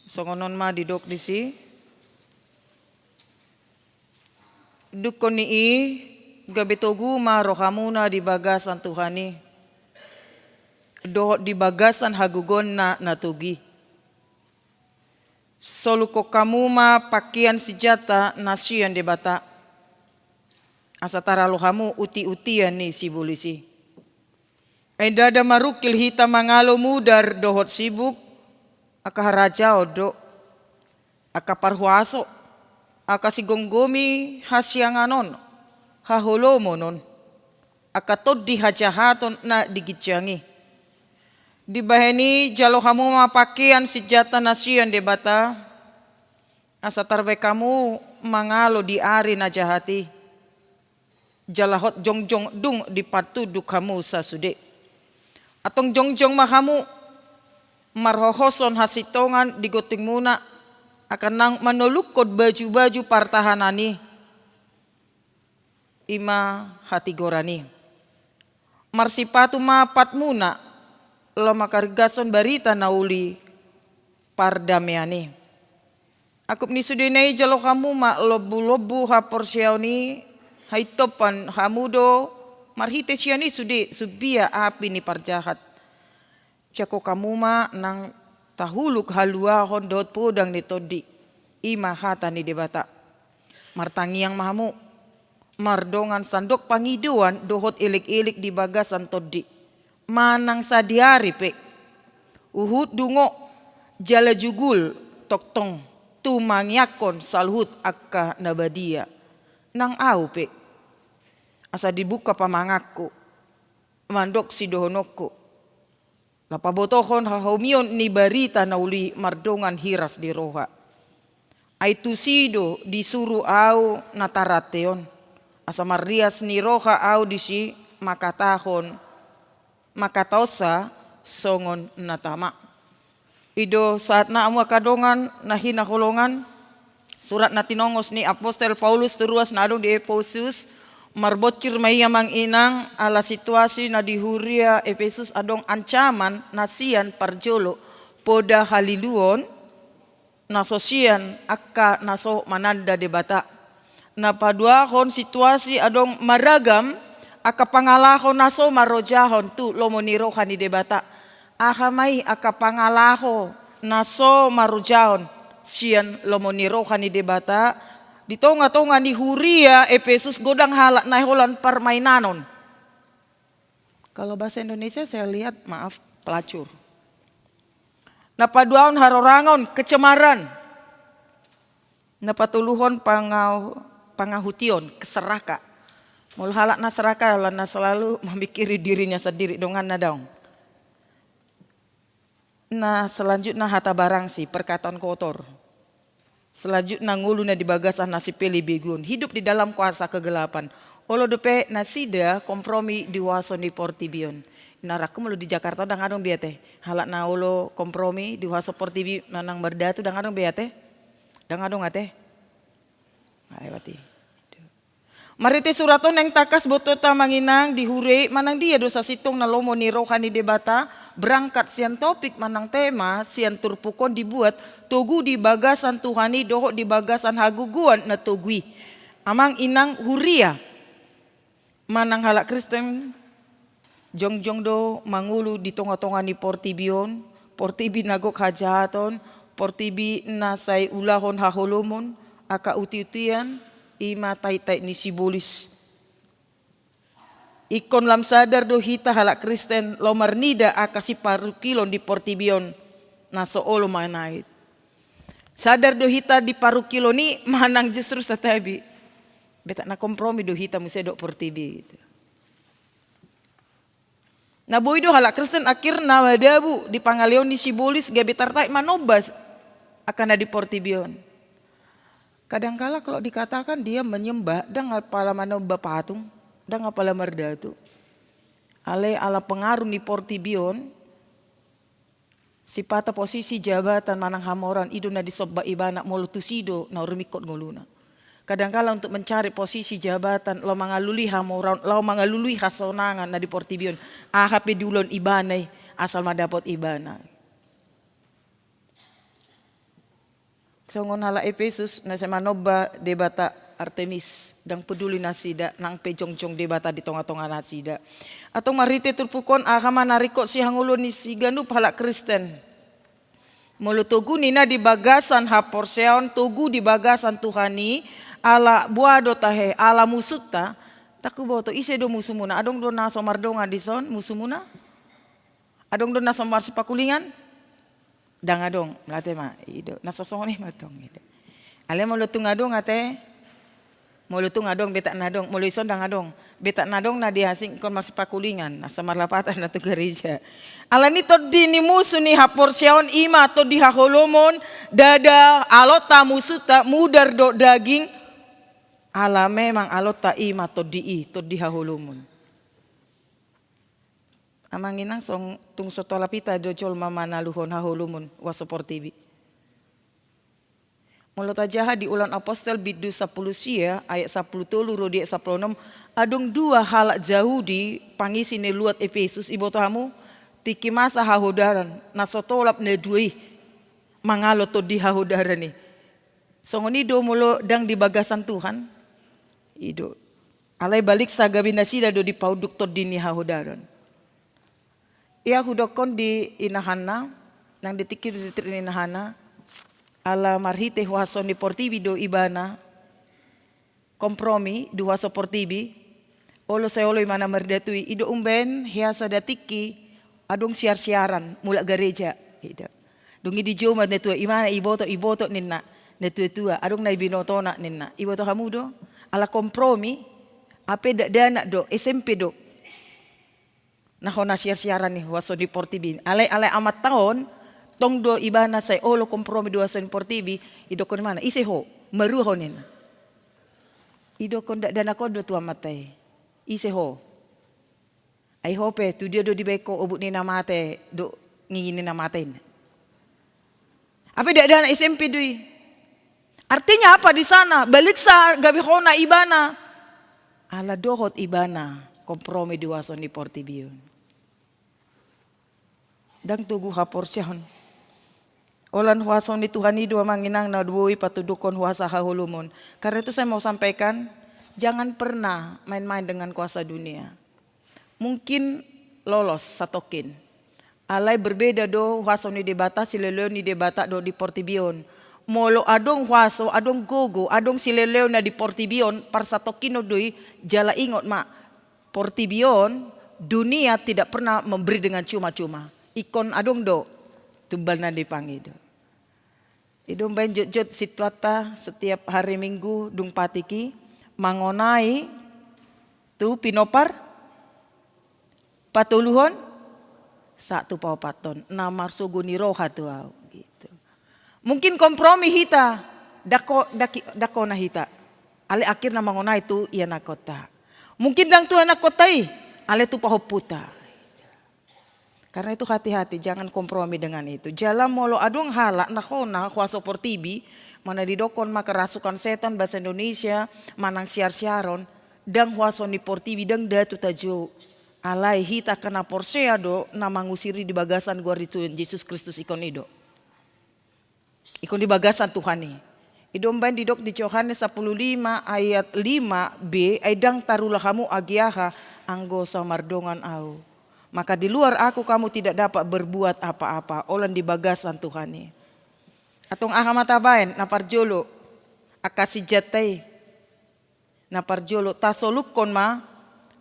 Songon on ma didok disi. Dungkon ni i, gabe togu ma rohamuna di bagasan Tuhan i, dohot di bagasan hagogoonna na togu i. Solukkon hamu ma pakean sinjata na sian Debata, asa taralo hamu uti-utian ni sibolis i. Ai ndada marungkil hita mangalo mudar dohot sibuk, angka harajaon do, angka parhuaso, angka sigomgomi hasiangan on, haholomon on, angka tondi hajahaton na di ginjang i. Dibahen i jalo hamu ma pakean sinjata na sian Debata, asa tarbahen hamu mangalo di ari na jahat i. Jala hot jongjong dung dipatunduk hamu sasude. Antong jongjong ma hamu marhohoson hasintongan di gontingmuna, angka naung manolukkon baju-baju partahanan i, i ma hatigoran i. Marsipatu ma patmuna laho mangkarigashon barita na uli pardamean i. Angkup ni sudena i jalo hamu ma lombu-lombu haporseaon i, haintopan hamu do marhite sian i sude sumbia api ni parjahat. Jangkon hamu ma nang tahuluk haluaon dohot podang ni tondi, i ma hata ni Debata. Martangiang ma hamu mardongan sandok pangidoan dohot elek-elek di bagasan tondi, manang sadihari pe, huhut dungo jala jugul tongtong tumangiangkon saluhut angka na badia, nang ahu pe, asa dibuka pamanganku mandok sidohononku, laho pabotohon hahomion ni barita na uli mardongan hiras ni roha. Ai tusi do disuru ahu na tarante on, asa marhiras ni roha ahu disi mangkatahon, mangkatahonsa songon na tama. I do sahatna, hamu angka dongan na hinaholongan. Surat na tinongos ni apostel Paulus tu ruas na adong di Epesus, marbonsir ma i, Amang Inang, ala situasi na di huria Epesus adong ancaman na sian parjolo, poda haliluon na so sian angka na so mananda Debata. Na paduahon, situasi adong maragam angka pangalaho na so marojahon tu lomo ni roha ni Debata. Aha ma i angka pangalaho na so marojahon sian lomo ni roha ni Debata? Di tonga-tonga ni huria Epesus godang halak na holan parmainanon. Kalau bahasa Indonesia saya lihat, maaf, pelacur. Na paduahon harorangon, kecemaran. Na patoluhon pangau-, pangahution, keseraka. Molo halak na seraka, ala na selalu memikiri dirinya sendiri, donganna daong. Na selanjutna hata barangsi, perkataan kotor. Selanjutna ngolu na di bagasan na sipelebegu on, hidup di dalam kuasa kegelapan. Olo dope nasida kompromi di huaso ni portibi on. Inarangku, molo di Jakarta ndang adong be ate halak na olo kompromi di huaso portibi manang mardatu, ndang adong be ate. Ndang adong ate. Nggak lewat i. Marhite surat on naeng tangkas botoonta, Amang Inang, di huria i, manang dia do sasintongna lomo ni roha ni Debata, berangkat sian topik manang tema sian turpuk on dibuat, togu di bagasan Tuhan i dohot di bagasan hagogoan na togu i. Amang Inang huria manang halak Kristen, jongjong do mangolu di tonga-tonga ni portibi on, portibi na gok hajahaton, portibi na sai ulahon haholomon, angka uti-utian, i ma tait-tait ni sibolis. Ingkon lam sadar do hita halak Kristen laho marnida angka siparungkilon di portibi on na so olo manait. Sadar do hita di parungkilon i manang justru satabi, betak na kompromi do hita muse dohot portibi i. Na boi do halak Kristen akhirna madabu di pangaleon ni sibolis gabe tartarik manomba angka na di portibi on. Kadangkala kalau dikatakan dia menyembah, ndang apala manomba patung, ndang apala mardatu. Alai ala pengaruh ni portibi on, sipata posisi jabatan manang hamoraon i do na disomba ibana, molo tusi do na ringkot ngoluna. Kadangkala untuk mencari posisi jabatan, laho mangalului hamoraon, laho mangalului hasonangan na di portibi on, aha pe diulahon ibana i, asal ma dapot ibana. Songon halak Epesus na sai manomba debata Artemis, ndang peduli nasida, nang pe jongjong debata di tonga-tonga nasida. Antong marhite turpuk on, aha ma na ringkot sihangoluan ni siganup halak Kristen? Molo togu ninna di bagasan haporseaon, togu di bagasan Tuhan i, ala boha do tahe, ala musunta, ndang huboto, ise do musumuna? Adong do na so mardongan dison musumuna? Adong do na so marsipakulingan? Ndang adong, mauliate ma, i do. Na so songon i ma tong, i do. Alai molo tung adong ate, molo tung adong, betak na adong, molo ison ndang adong. Betak na adong na diasing ingkon marsipakulingan, asa marlapatan na tu gareja. Alani tondi ni musu ni haporseaon i ma tondi haholomon, ndada alonta musunta mudar dohot daging, ala memang alonta i ma tondi i, tondi haholomon. Amang inang, song tung so tolap hita do jolma manaluhon haholomon huaso portibi. Molo tajaha di Ulaon Apostel bindu sampulu sia ayat sampulu tolu ro di ayat sampulu onom, adong dua halak Jahudi pangisi ni luat Epesus, iboto hamu, tingki masa hahodaran, na so tolap na dua i mangalo tondi hahodaran i. Songon i do molo ndang di bagasan Tuhan, i do. Alai baliksa gabe nasida do dipaunduk tondi ni hahodaran. Ia hudokkon di inahanna, nang di tingki di titrik ni inahanna, ala marhite huaso ni portibi do ibana kompromi di huaso portibi, olo sai olo ibana mardatu i, i do umbaen hea sada tingki adong siar-siaran mulak gareja, i do. Dung i dijou ma natua-tua, imana iboto, iboto ninna natua-tua, adong na ibinotona ninna, iboto hamu do, ala kompromi, hape dakdanak do, S M P do. Na hona siar-siaran i huaso ni portibi. Alai, alai amanta on, tong do ibana sai olo kompromi di huaso ni portibi, idokkon imana, ise ho, marua ho ninna. Idokkon dakdanak on do tu amanta i, ise ho. Ai ho pe, tu dia do dibaen ho obuk ni na mate, dohot ngingi ni na mate ninna. Hape dakdanak S M P do i. Artinya apa di sana? Baliksa gabe hona ibana. Ala dohot ibana kompromi di huaso ni portibi on. Ndang togu haporseaon. Holan huaso ni Tuhan i do amang inang na boi patuduhon huaso haholomon. Karena itu saya mau sampaikan, jangan pernah main-main dengan kuasa dunia. Mungkin lolos satongkin. Alai berbeda do huaso ni Debata, silehon-lehon ni Debata dohot di portibi on. Molo adong huaso, adong gogo, adong silehon-lehon na di portibi on, parsatongkinon do i, jala ingot ma, portibi on, dunia tidak pernah memberi dengan cuma-cuma. Ingkon adong do tumbal na dipangido. I do umbaen jotjot sintuanta setiap hari Minggu dung patik i mangonai tu pinompar patoluhon sahat tu paopathon na marsogo ni roha tu ahu, gitu. Mungkin kompromi hita, ndang ho, ndang ki-, ndang hona hita. Alai akhirna mangonai tu ianakkonta. Mungkin ndang tu ianakkonta i, alai tu pahompunta. Karena itu hati-hati, jangan kompromi dengan itu. Jala molo adong halak na hona huaso portibi, mana didokkon ma kerasukan setan bahasa Indonesia, manang siar-siaron, ndang huaso ni portibi, ndang datu tajou. Alai hita angka na porsea do na mangusiri di bagasan goar ni Tuhan Jesus Kristus ingkon i do. Ingkon di bagasan Tuhan i. I do umbaen didok di Johannes sampulu lima ayat lima b, ai ndang tarula hamu agi aha anggo so mardongan ahu. Maka di luar aku kamu tidak dapat berbuat apa-apa, holan di bagasan Tuhan i. Antong aha ma tabaen, na parjolo, angka sinjata i. Na parjolo, tasolukkon ma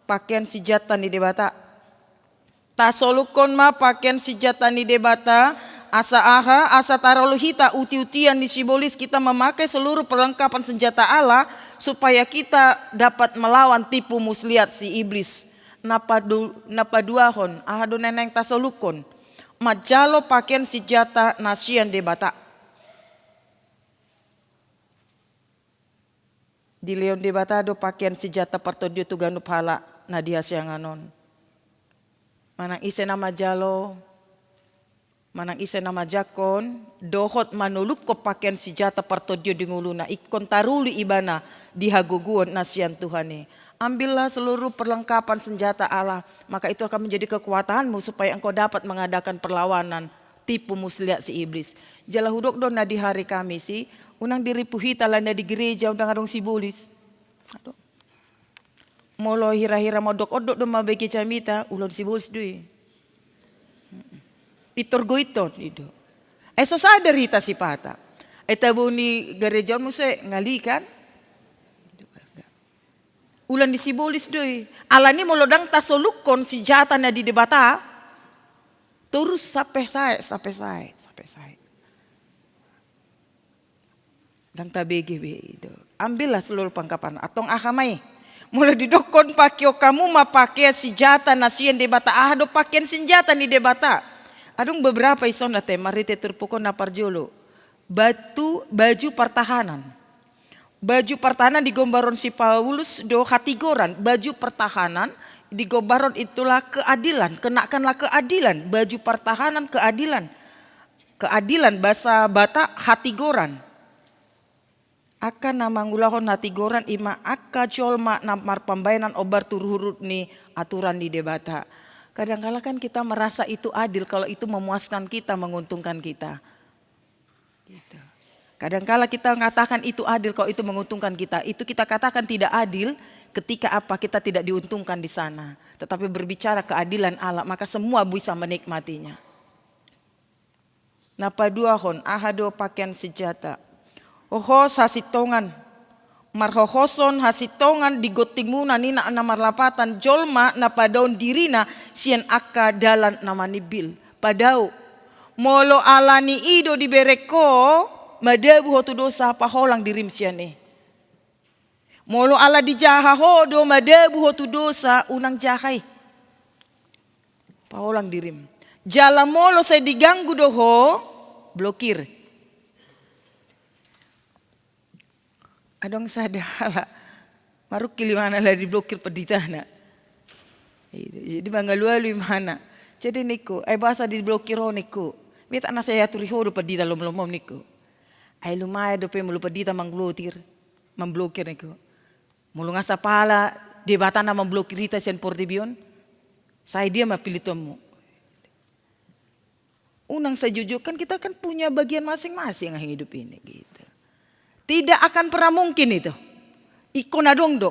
Pakean sinjata ni Debata. Tasolukkon ma pakean sinjata ni Debata, asa aha, asa taralo hita uti-utian ni sibolis, kita memakai seluruh perlengkapan senjata Allah supaya kita dapat melawan tipu muslihat si iblis. Na padu-, na paduahon, aha do na naeng tasolukkon? Manjalo pakean sinjata na sian Debata. Dilehon Debata do pakean sinjata partondion tu ganup halak na di hasiangan on. Manang ise na manjalo, manang ise na manjangkon, dohot manolukkon pakean sinjata partondion di ngoluna, ingkon taruli ibana di hagogoon na sian Tuhan i. Ambillah seluruh perlengkapan senjata Allah, maka itu akan menjadi kekuatanmu supaya engkau dapat mengadakan perlawanan tipu muslihat si iblis. Jala hudok do na di hari Kamis i, unang diripu hita alana di gereja ndang adong sibolis. Adong. Molo hira-hira mondok-ondok do mambege jamita, ulaon sibolis do i. Pintor goiton i do. Ai so sadar hita sipata. Ai tabo ni gereja on muse ngali kan? Ulaon ni sibolis do i. Alani molo ndang tasolukkon sinjata na di Debata, torus sampe sae, sampe sae, sampe sae. Ndang tabege be i do. Ambillah seluruh perlengkapan. Antong aha ma i? Molo didokkon pakeon hamu ma pakean sinjata na sian Debata, aha do pakean sinjata ni Debata? Adong beberapa ison na te, marhite turpuk on na parjolo. Batu, baju pertahanan. Baju pertahanan digombarhon si Paulus do hatigoran. Baju pertahanan digombarhon itulah keadilan. Kenakanlah keadilan. Baju pertahanan keadilan. Keadilan, bahasa Batak hatigoran. Angka na mangulahon hatigoran i ma angka jolma na marpambahenan hombar tu ruhut-ruhut ni aturan ni Debata. Kadangkala kan kita merasa itu adil kalau itu memuaskan kita, menguntungkan kita. Gitu. Kadangkala kita mengatakan itu adil kalau itu menguntungkan kita. Itu kita katakan tidak adil ketika apa, kita tidak diuntungkan di sana. Tetapi berbicara keadilan Allah, maka semua bisa menikmatinya. Na paduahon, aha do pakean sinjata? Hohos hasintongan. Marhohoson hasintongan di gontingmuna ninna na marlapatan jolma na padaon dirina sian angka dalan na manimbil. Padao, molo alani i do dibereng ho, madabu ho tu dosa, paholang dirim sian i. Molo ala dijaha ho do madabu ho tu dosa, unang jaha i. Paholang dirim. Jala molo sai diganggu do ho, blokir. Adong sada halak marungkil imana ala diblokir penditana. Jadi mangalualu imana. Jadi ningku, ai boasa diblokir ho ningku? Mita na sai aturi ho do pendita lomlomom ningku. Ai lumayan dope molo pendita manglotir, mamblokir ningku. Molo nga sapala Debata na mamblokir hita sian portibi on, sai dia ma pilitonmu. Unang sai jujur, kan kita kan punya bagian masing-masing hidup ini gitu. Tidak akan pernah mungkin itu. Ingkon adong do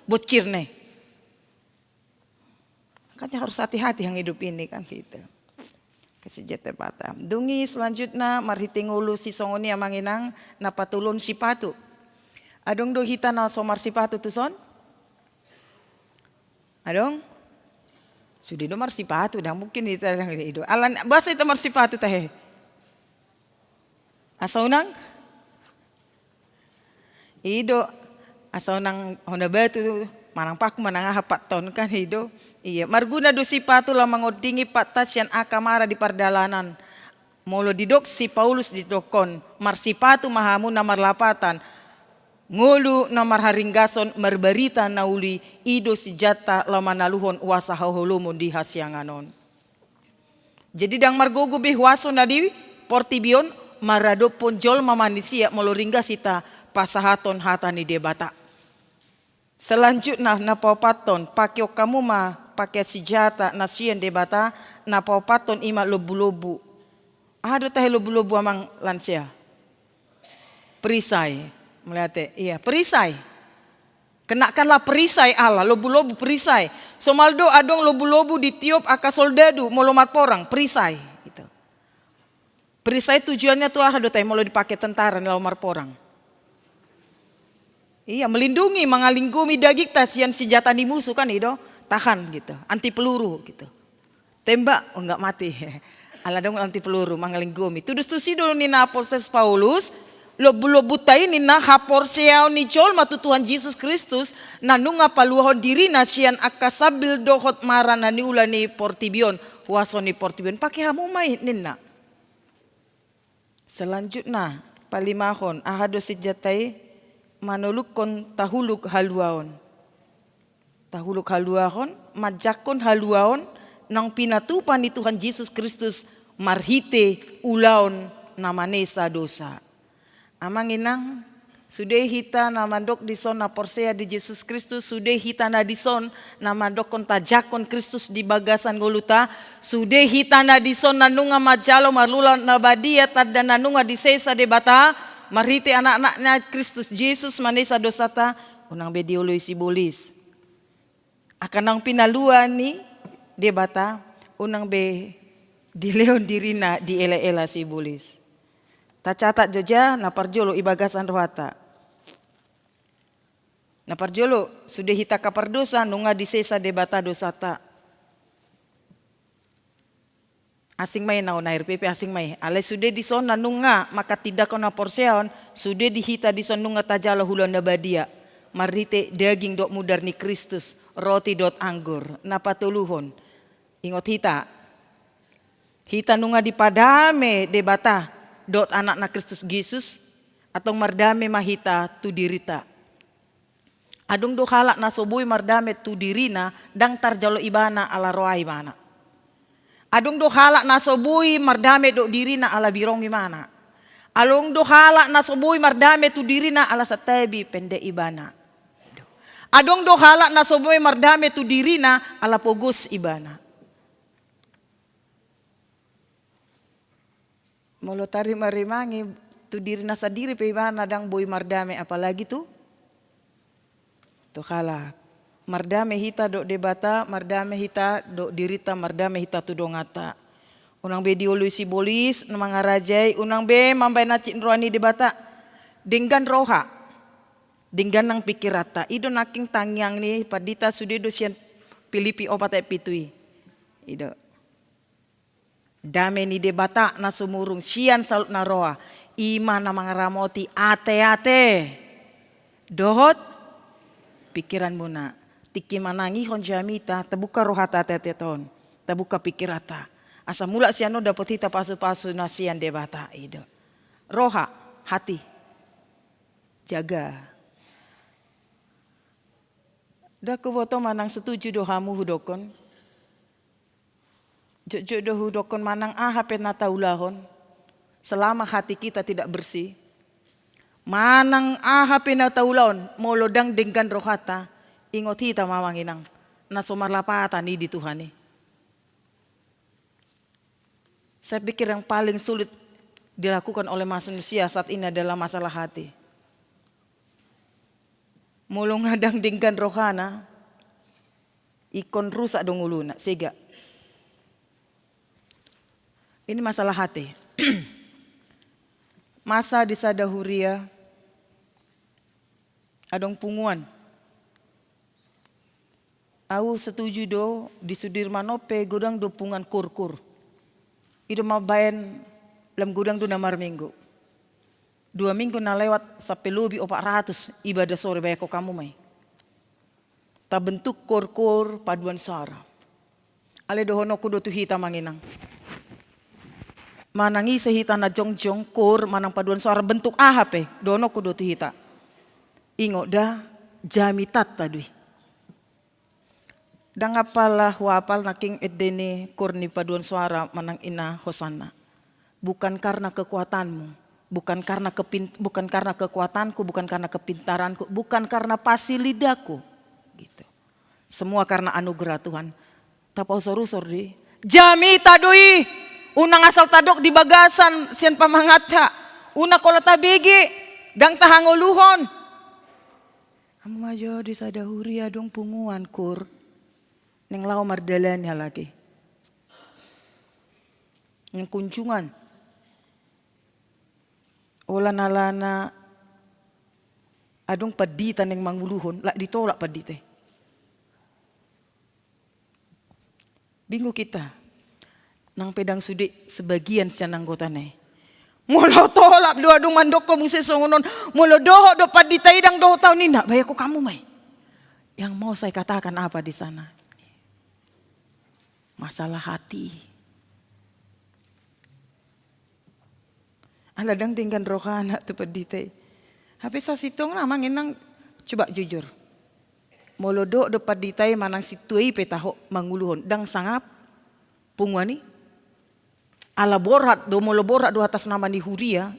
bonsirna i. Makanya harus hati-hati yang hidup ini kan gitu. Kasih jete Batam. Dung i selanjutna marhite ngolu si songon i amang inang na patoluhon sipatu. Adong do hita na so marsipatu tuson? Adong? Sude do marsipatu, ndang mungkin hita ndang i do. Ala boasa hita marsipatu tahe? Asa unang? I do, asa unang hona batu, manang paku, manang aha patta on kan i do. Iya, marguna do sipatu laho mangondingi patta sian angka mara di pardalanan. Molo didok si Paulus didokkon, marsipatu ma hamu na marlapatan, ngolu na marharinggason, marbarita na uli, i do sinjata laho manaluhon huasa haholomon di hasiangan on. Jadi ndang margogo be huaso na di portibi on maradophon jolma manisia molo ringgas hita pasahathon hata ni Debata. Selanjutna na paopathon, pakeon hamu ma pakean sinjata na sian Debata, na paopathon i ma lombu-lombu. Aha do tahe lombu-lombu amang lansia? Perisai. Melihat, iya, perisai. Kenakanlah perisai Allah, lombu-lombu perisai. Somal do adong lombu-lombu ditiop angka soldadu molo marporang, perisai. Gitu. Perisai tujuannya tu aha do tahe molo dipake tentara laho marporang? Iya, melindungi, mangalinggomi dagingta sian sinjata ni musu kan i do. tahan gitu, anti peluru gitu. Tembak, oh, nggak mati. Ala dong anti peluru, mangalinggomi. Tudos tusi do ninna Apostel Paulus, lombu-lombunta i ninna haporseaon ni jolma tu Tuhan Jesus Kristus, na nunga paluahon dirina sian angka sambil dohot mara na niula ni portibi on, huaso ni portibi on. Pake hamu ma i ninna. Selanjutna, palimahon, aha do sinjata i? Manolukkon tahuluk haluaon. Tahuluk haluaon, manjangkon haluaon, naung pinatupa ni Tuhan Jesus Kristus marhite ulaon na manesa dosa. Amang inang, sude hita na mandok dison na porsea di Jesus Kristus, sude hita na dison na mandokkon tajangkon Kristus di bagasan ngolunta, sude hita na dison na nunga manjalo marulaon na badia tanda na nunga disesa Debata, marhite anakna Kristus Jesus manesa dosanta, unang be dioloi sibolis. Angka naung pinalua ni Debata, unang be dilehon dirina diela-ela sibolis. Tacatat jo ja na parjolo i bagasan rohanta. Na parjolo, sude hita angka pardosa, nunga disesa Debata dosanta. Asing ma i na on air P P, asing ma i. Alai sude dison na nunga manghatindanghon haporseaon, sude di hita dison nunga tajalo ulaon na badia. Marhite daging dohot mudar ni Kristus, roti dohot anggur, na patoluhon. Ingot hita. Hita nunga dipadame Debata dohot anakna Kristus Jesus, antong mardame ma hita tu dirinta. Adong do halak na so boi mardame tu dirina, ndang tarjalo ibana ala roha ibana. Adong do halak na so boi mardame dohot dirina ala birong ibana. Adong do halak na so boi mardame tu dirina ala santabi pende ibana. Adong do halak na so boi mardame tu dirina ala pogos ibana. Molo tarimarimangi tu dirina sandiri pe ibana ndang boi mardame, apalagi tu, tu halak. Mardame hita dohot Debata, mardame hita dohot dirinta, mardame hita tu donganta. Unang be dioloi sibolis na mangarajai, unang be mambahen hansit ni roha ni Debata. Denggan roha, denggan nang pikiranta. I do nangkin tangiang ni pandita sude do sian Pilipi opat ayat pitu i. I do. Dame ni Debata na sumurung sian saluhutna roha, i ma na mangaramoti ateate dohot pikiranmuna. Tingki manangihon jamita, tabuka rohanta ateate on, tabuka pikiranta. Asa mulak sian on dapot hita pasupasu na sian Debata, i do. Roha, hati, jaga. Ndang huboto manang setuju do hamu hudokkon. Jotjot do hudokkon manang aha pe na taulahon, selama hati kita tidak bersih, manang aha pe na taulahon, molo ndang denggan rohanta, ingot hita ma amang inang, na so marlapatan i di Tuhan i. Saya pikir yang paling sulit dilakukan oleh manusia saat ini adalah masalah hati. Molo nga ndang denggan rohana, ingkon rusak do ngoluna, sega. Ini masalah hati. Masa di sada huria, adong punguan. Au setuju do, di Sudirman on pe godang do punguan kur-kur. I do mambahen lam godang do na marminggu. Dua minggu na lewat sampe lobi opat ratus ibadah sore, bayangkon hamu ma i. Tabentuk kur-kur paduan suara. Alai dohononku do tu hita amang inang. Manang ise hita na jongjong kur manang paduan suara bentuk aha pe, dohononku do tu hita. Ingot da, jamitanta do i. Ndang apala huapal nangkin ende ni kur ni paduan suara manang i na hosanna. Bukan karena kekuatanmu, bukan karena kepin-, bukan karena kekuatanku, bukan karena kepintaranku, bukan karena pasilidaku. Gitu. Semua karena anugerah Tuhan. Tapausor-usor do i. Jamita do i. Unang asal tadok di bagasan sian pamanganta. Unang holan tabege, ndang tahangoluhon. Hamu ma jo di sada huria adong punguan kur. Naeng laho mardalani halak i. Naeng kunjungan. Holan alana adong pandita naeng manguluhon, lak ditolak pandita i. Bingung hita. Nang pe ndang sude sebagian sian anggotana i. Molo tolap do adong mandokkon muse songon on, molo dohot do pandita i ndang dohot au ninna, bayangkon hamu ma i. Yang mau saya katakan apa di sana? Masalah hati. Ala ndang denggan rohana tu pandita i. Hape sasintongna amang inang, coba jujur. Molo dohot do pandita i manang sintua i pe taho manguluhon, ndang sangap punguan i. Ala borhat do, molo borhat do atas nama ni huria.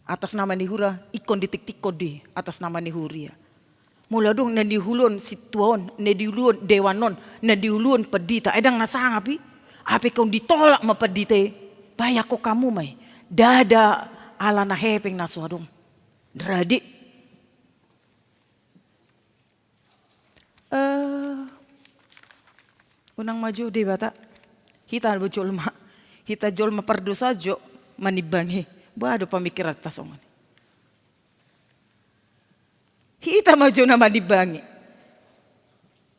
Atas nama ni huria, ingkon ditiktikkon do i atas nama ni huria. Molo adong na niuluhon sintua on, na niuluhon dewan on, na niuluhon pandita, ai ndang na sangap i. Hape ingkon ditolak ma pandita i. Bayangkon hamu ma i. Ndada ala na hepeng na so adong. Rade. Eh, unang ma jo Debata. Hita do jolma. Hita jolma pardosa jo manimbangi. Boha do pamikiranta songon i. Hita ma jo na manimbangi.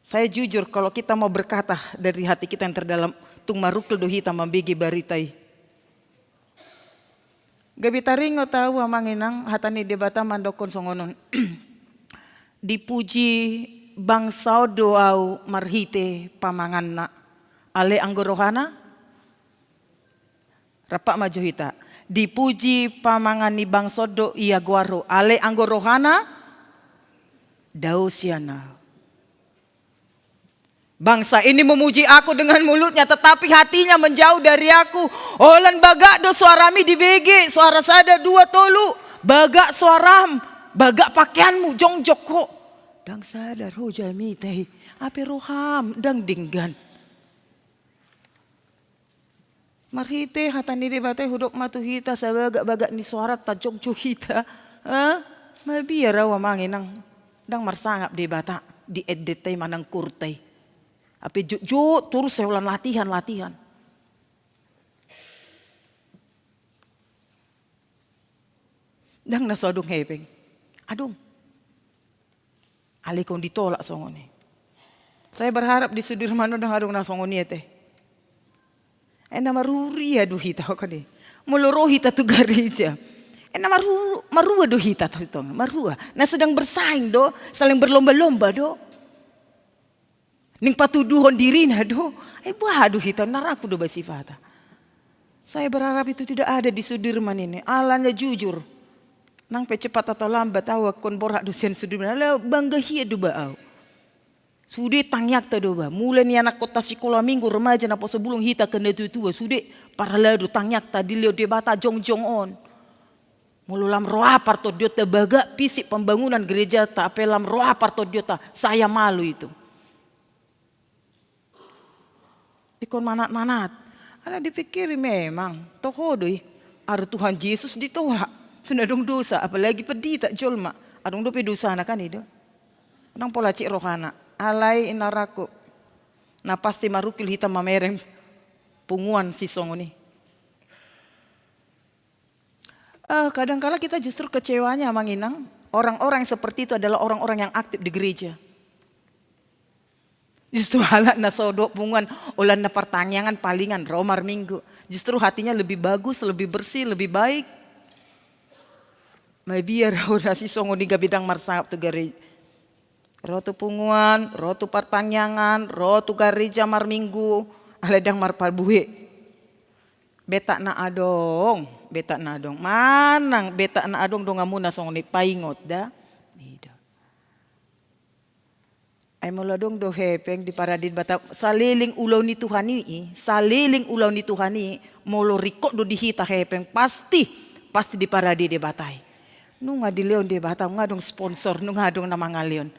Saya jujur, kalau kita mau berkata dari hati kita yang terdalam, tung marungkil do hita mambege barita i. Gabe taringot au amang inang, hata ni Debata mandokkon songon on. Dipuji bangsa on do au marhite pamanganna. Alai anggo rohana? Rap ma jo hita. Dipuji pamangan ni bangsa on do ia goar ho. Alai anggo rohana? Dao sian au. Bangsa ini memuji aku dengan mulutnya, tetapi hatinya menjauh dari aku. Holan bagak do soarami dibege, soara sada dua tolu. Bagak soaram, bagak pakeanmu, jongjong ho. Ndang sadar ho jamita i. Hape roham ndang denggan. Marhite hata ni Debata i hudok ma tu hita, sabagak-bagak ni soaranta jongjong hita. Eh? Mabiar au amang inang. Ndang marsangap Debata di endenta i manang koorta i. Hape jotjot torus sai holan latihan, latihan. Ndang na so adong hepeng. Adong. Alai ingkon ditolak songon i. Saya berharap di Sudirman on ndang adong na songon i ate. Ai na marhuria do hita ho kan i. Molo ro hita tu gareja. Ai na marhu-, marhua do hita tu tong, marhua. Na sedang bersaing do, saling berlomba-lomba do. Ning patuduhon dirina do. Ai boha do hita, na ragu do ba sipata. Saya berharap itu tidak ada di Sudirman ini. Alana jujur. Nang pe cepat atau lambat au ingkon borhat do sian Sudirman. Ala bangga hian do ba au. Sude tangiangta do ba. Mulai ni anakkon tasikola minggu, remaja, naposo bulung, hita angka natua-tua. Sude parhalado tangiangta dilehon Debata jongjong on. Molo lam roa partondionta bagak fisik pembangunan gerejata, hape lam roa partondionta, saya malu itu. Ingkon manat-manat. Ala dipikiri memang, toho do i. Aru Tuhan Jesus ditolak. So na adong dosa, apalagi pandita jolma. Adong dope dosana kan i do. Ndang pola cik rohana. Alai inanakku. Na pasti marungkil hita mamereng punguan sisongon i. Eh, kadangkala kita justru kecewanya amang inang, orang-orang yang seperti itu adalah orang-orang yang aktif di gereja. Justru halak na so dohot punguan, holan na partangiangan palingan ro marminggu. Justru hatinya lebih bagus, lebih bersih, lebih baik. Mabiar au na sisongon i gabe ndang marsangap tu gareja. Ro tu punguan, ro tu partangiangan, ro tu gareja marminggu, alai ndang marparbue. Betak na adong, betak na adong. Manang betak na adong donganmuna songon i, paingot da. I do. Ai molo adong do hepeng diparade Debata, saleleng ulaon ni Tuhan i, saleleng ulaon ni Tuhan i, molo ringkot do di hita hepeng, pasti, pasti diparade Debata i. Nunga dilehon Debata, nunga adong sponsor, nunga adong na mangalehon.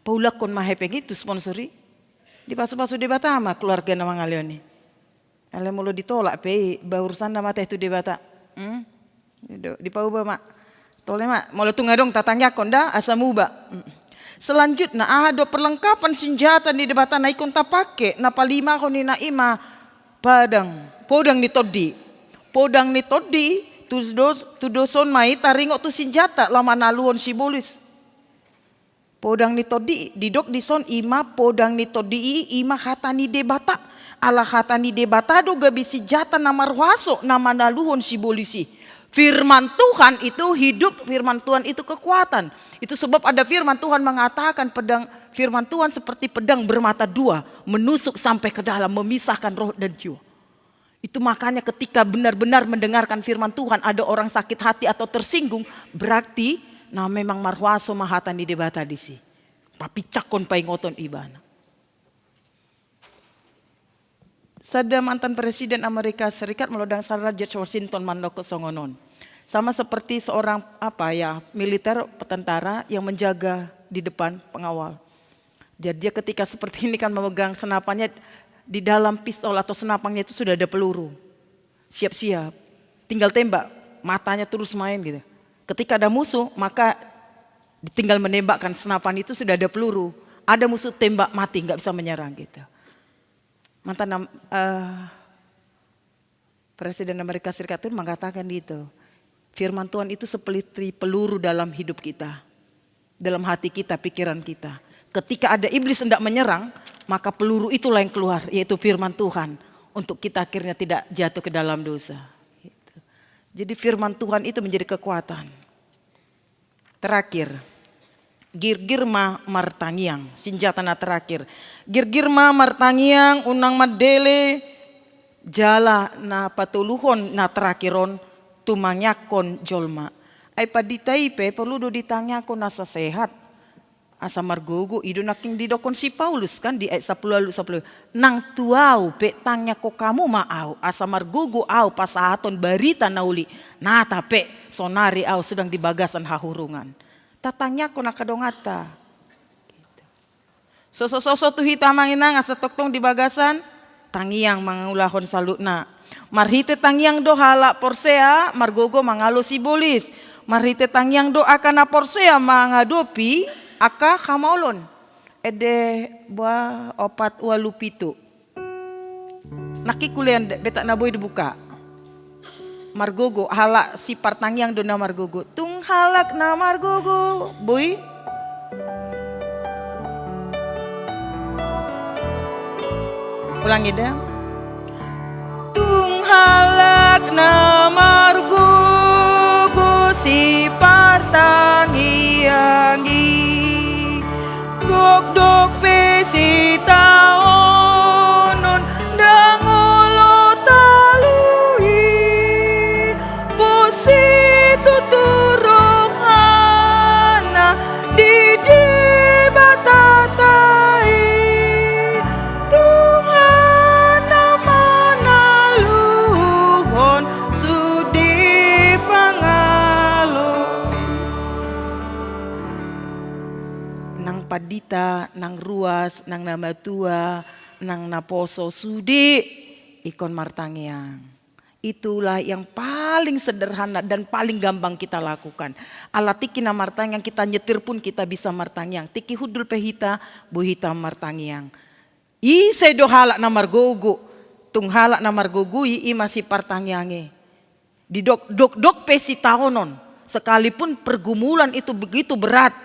Paulakkon ma hepeng i tu sponsor i. Dipasupasu Debata ma keluarga na mangalehon i. Alai molo ditolak pe i, ba urusanna ma tahe tu Debata. Hmm? I do, dipauba ma. Tole ma, molo tung adong tatangiangkon da, asa muba. Hmm. Selanjutna, aha do perlengkapan sinjata ni Debata na ingkon tapake, na palimahon i na i ma padang, podang ni tondi. Podang ni tondi, tudos, tudoson ma i taringot tu sinjata, laho manaluhon sibolis. Podang ni tondi, didok dison i ma podang ni tondi i, i ma hata ni Debata. Ala hata ni Debata do gabe sinjata na marhuaso na manaluhon sibolis i. Firman Tuhan itu hidup, firman Tuhan itu kekuatan. Itu sebab ada firman Tuhan mengatakan pedang, firman Tuhan seperti pedang bermata dua, menusuk sampai ke dalam, memisahkan roh dan jiwa. Itu makanya ketika benar-benar mendengarkan firman Tuhan, ada orang sakit hati atau tersinggung, berarti na memang marhuaso ma hata ni Debata disi. Papicakkon paingoton ibana. Sada mantan presiden Amerika Serikat molo ndang salah, George Washington, mandokkon songon on. Sama seperti seorang apa ya, militer, tentara yang menjaga di depan, pengawal. Jadi dia ketika seperti ini kan memegang senapannya, di dalam pistol atau senapangnya itu sudah ada peluru. Siap-siap. Tinggal tembak, matanya terus main gitu. Ketika ada musuh, maka tinggal menembakkan senapan itu sudah ada peluru. Ada musuh, tembak, mati, nggak bisa menyerang gitu. Mantan am-, eh, Presiden Amerika Serikat itu mengatakan gitu, firman Tuhan itu seperti peluru dalam hidup kita, dalam hati kita, pikiran kita. Ketika ada iblis hendak menyerang, maka peluru itulah yang keluar, yaitu firman Tuhan, untuk kita akhirnya tidak jatuh ke dalam dosa. Gitu. Jadi firman Tuhan itu menjadi kekuatan. Terakhir, girgir ma martangiang, sinjata na terakhir. Girgir ma martangiang, unang mandele jala na patoluhon, na terakhir on, tumangiangkon jolma. Ai pandita i pe porlu do ditangiangkon asa sehat, asa margogo. I do nangkin didokkon si Paulus kan di ayat sampulu ualu, sampulu, nang tu ahu pe tangiangkon hamu ma ahu, asa margogo ahu pasahathon barita na uli, nata pe saonari ahu sedang di bagasan hahurungan. Tatangiangkon angka donganta. Sosososo tu hita amang inang asa tongtong di bagasan tangiang mangulahon saluhutna. Marhite tangiang do halak porsea margogo mangalo sibolis. Marhite tangiang do angka na porsea mangadopi angka hamaolon. Ende boa, opat, ualu, pitu. Nangkin kulean de, betak na boi dibuka. Margogo, halak sipartangiang do na margogo. Tung halak na margogo. Boi? Ulangi da. Tung halak na margogo sipartangiang i. Dokdok pe sitaonon ndang olo talu i. Positutu rohana di Debatanta i. Tuhan na manaluhon sude pangalo. Nang pandita, nang ruas, nang na matua, nang naposo, sude ingkon martangiang. Itulah yang paling sederhana dan paling gampang kita lakukan. Ala tingki na martangiang, kita nyetir pun kita bisa martangiang. Tingki hundul pe hita, boi hita martangiang. Ise do halak na margogo? Tung halak na margogo i, i ma sipartangiang i. Didok, dokdok pe sitaonon, sekalipun pergumulan itu begitu berat,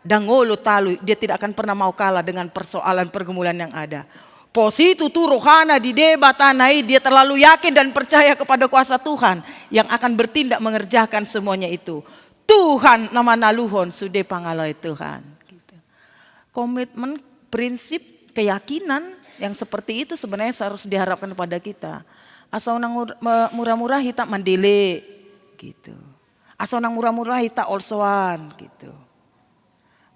ndang olo talu, dia tidak akan pernah mau kalah dengan persoalan pergumulan yang ada. Positutu rohana di Debatana i, dia terlalu yakin dan percaya kepada kuasa Tuhan yang akan bertindak mengerjakan semuanya itu. Tuhan na manaluhon sude pangalo i, Tuhan. Gitu. Komitmen, prinsip, keyakinan yang seperti itu sebenarnya harus diharapkan pada kita. Asa unang mur-, me-, mura-mura hita mandele, gitu. Asa unang mura-mura hita olsoan, gitu.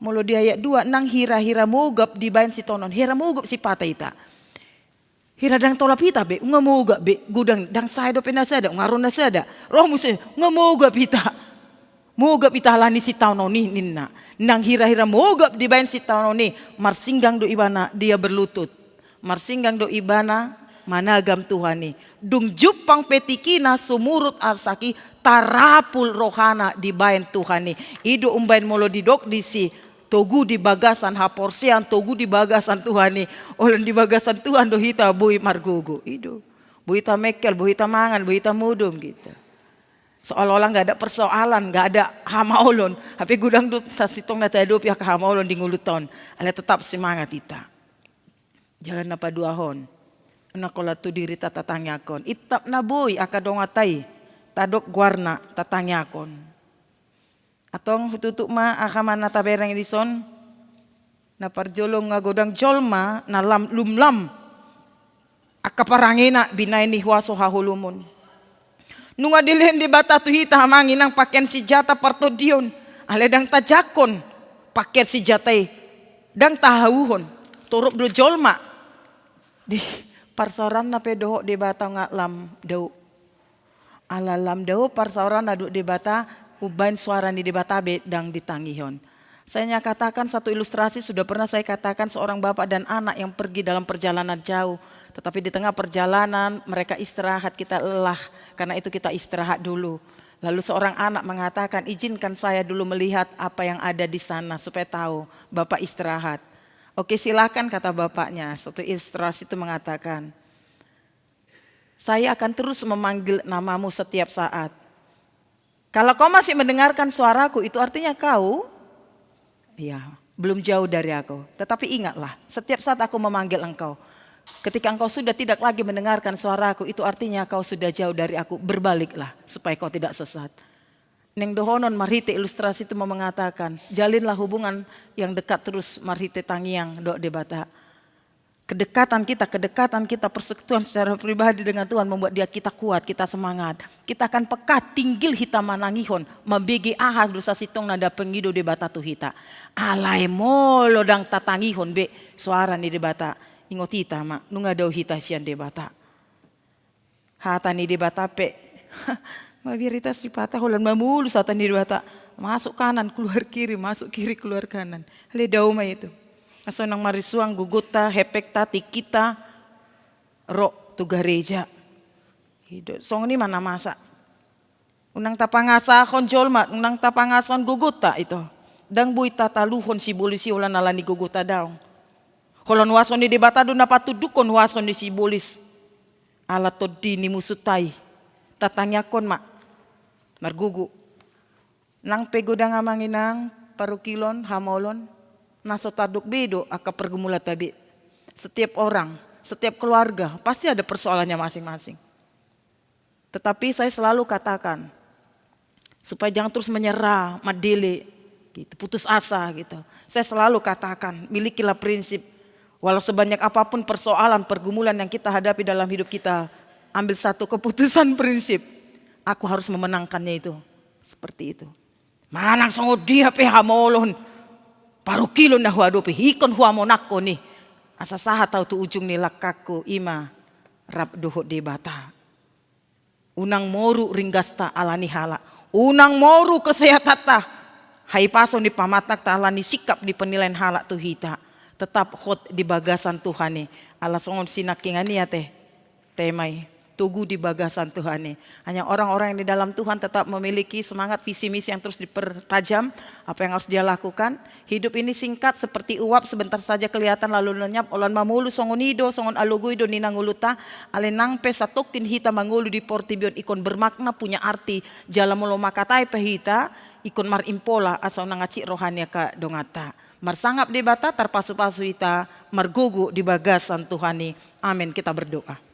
Molo di ayat dua, nang hira-hira mogap dibaen sitaonon, hira mogap sipata hita. Hira ndang tolap hita be, nunga mogap be, godang, ndang sae dope na sada, nunga ro na sada. Ro muse, nunga mogap hita. Mogap hita ala ni sitaonon i, ninna. Nang hira-hira mogap dibaen sitaonon i, marsinggang do ibana, dia berlutut. Marsinggang do ibana, managam Tuhan i. Dung jumpang pe tingkina sumurut arsak i, tarapul rohana dibaen Tuhan i. I do umbaen molo didok disi, togu di bagasan haporseaon, togu di bagasan Tuhan i. Olo di bagasan Tuhan do hita boi margogo. I do. Boi hita mengkel, boi hita mangan, boi hita modom, gitu. Seolah-olah nggak ada persoalan, nggak ada hamaolon. Hape godang do sasintongna tahadopi angka hamaolon di ngolunta on. Alai tetap semangat hita. Jala na paduahon. Nunga holan tu dirita tatangiangkon. Itap na boi angka donganta i, tadok goarna tatangiangkon. Antong hututup ma aha ma na tabereng dison. Na parjolo, nunga godang jolma na lam lumlam angka parangena binahen ni huaso haholomon. Nunga dilehon Debata tu hita amang inang pakean sinjata partondion. Alai ndang tajangkon pakean sinjata i, ndang tahauhon. Torop do jolma. Di parsaoranna pe dohot Debata nunga lam dao. Ala lam dao parsaoranna dohot Debata, umbahen suara ni Debata be ndang ditangihon. Saya hanya katakan satu ilustrasi, sudah pernah saya katakan seorang bapak dan anak yang pergi dalam perjalanan jauh. Tetapi di tengah perjalanan mereka istirahat, kita lelah. Karena itu kita istirahat dulu. Lalu seorang anak mengatakan, "Izinkan saya dulu melihat apa yang ada di sana supaya tahu. Bapak istirahat." "Oke, silakan," kata bapaknya. Satu ilustrasi itu mengatakan, "Saya akan terus memanggil namamu setiap saat. Kalau kau masih mendengarkan suaraku, itu artinya kau, ya, belum jauh dari aku. Tetapi ingatlah, setiap saat aku memanggil engkau. Ketika engkau sudah tidak lagi mendengarkan suaraku, itu artinya kau sudah jauh dari aku. Berbaliklah, supaya kau tidak sesat." Naeng dohonon marhite ilustrasi itu mau mengatakan, jalinlah hubungan yang dekat terus marhite tangiang dohot Debata. Kedekatan kita, kedekatan kita, persekutuan secara pribadi dengan Tuhan membuat dia, kita kuat, kita semangat. Kita akan peka tinggil hita manangihon, mambege aha do sasintongna na pinangido Debata tu hita. Alai molo ndang tatangihon be suara ni Debata, ingot hita ma, nunga dao hita sian Debata. Hata ni Debata pe, mabiar hita sipata holan mamolus hata ni Debata. Masuk kanan, keluar kiri, masuk kiri, keluar kanan. Alai dao ma itu. Asa unang marisuang gogota, hepekta, tingkinta, ro tu gareja. Ido, songon i ma na masa. Unang tapangasahon jolma, unang tapangasahon gogota ito. Ndang boi tataluhon sibolis i holan ala ni gogota daong. Holan huaso ni Debata do na patundukkon huaso ni sibolis. Ala tondi ni musunta i. Tatangiangkon ma. Margogo. Nang pe godang amang inang, parungkilon, hamaolon, na so tadok be do angka pergumulanta be. Setiap orang, setiap keluarga pasti ada persoalannya masing-masing. Tetapi saya selalu katakan, supaya jangan terus menyerah, madele, gitu, putus asa gitu. Saya selalu katakan, milikilah prinsip. Walau sebanyak apapun persoalan, pergumulan yang kita hadapi dalam hidup kita, ambil satu keputusan, prinsip. Aku harus memenangkannya itu. Seperti itu. Manang songon dia pe hamaolon, parungkilon na huadopi, ingkon huamonangkon i. Asa sahat au tu ujung ni langkangku, i ma rap dohot Debata. Unang moru ringgasta ala ni halak. Unang moru kesehatanta. Hahipason ni pamatangta ala ni sikap ni penilaian halak tu hita. Tetap hot di bagasan Tuhan i. Ala songon sinangkingan i ate. Tema i. Togu di bagasan Tuhan i. Hanya orang-orang yang di dalam Tuhan tetap memiliki semangat visi misi yang terus dipertajam. Apa yang harus dia lakukan. Hidup ini singkat seperti uap, sebentar saja kelihatan lalu lenyap. Holan mamolus songon i do, songon alogo i do ninna ngolunta. Alai nang pe satongkin hita mangolu di portibi on ingkon bermakna, punya arti. Jala molo mangkatai pe hita, ingkon marimpola asa unang hansit roha ni angka donganta. Marsangap Debata, tarpasupasu hita margogo di bagasan Tuhan i. Amen. Kita berdoa.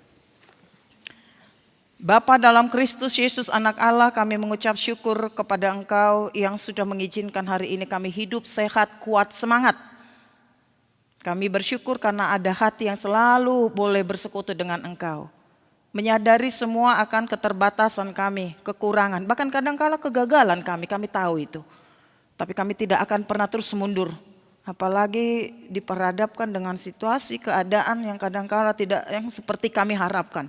Bapa dalam Kristus Yesus, Anak Allah, kami mengucap syukur kepada Engkau yang sudah mengizinkan hari ini kami hidup, sehat, kuat, semangat. Kami bersyukur karena ada hati yang selalu boleh bersekutu dengan Engkau. Menyadari semua akan keterbatasan kami, kekurangan, bahkan kadangkala kegagalan kami, kami tahu itu. Tapi kami tidak akan pernah terus mundur. Apalagi diperhadapkan dengan situasi, keadaan yang kadangkala tidak, yang seperti kami harapkan.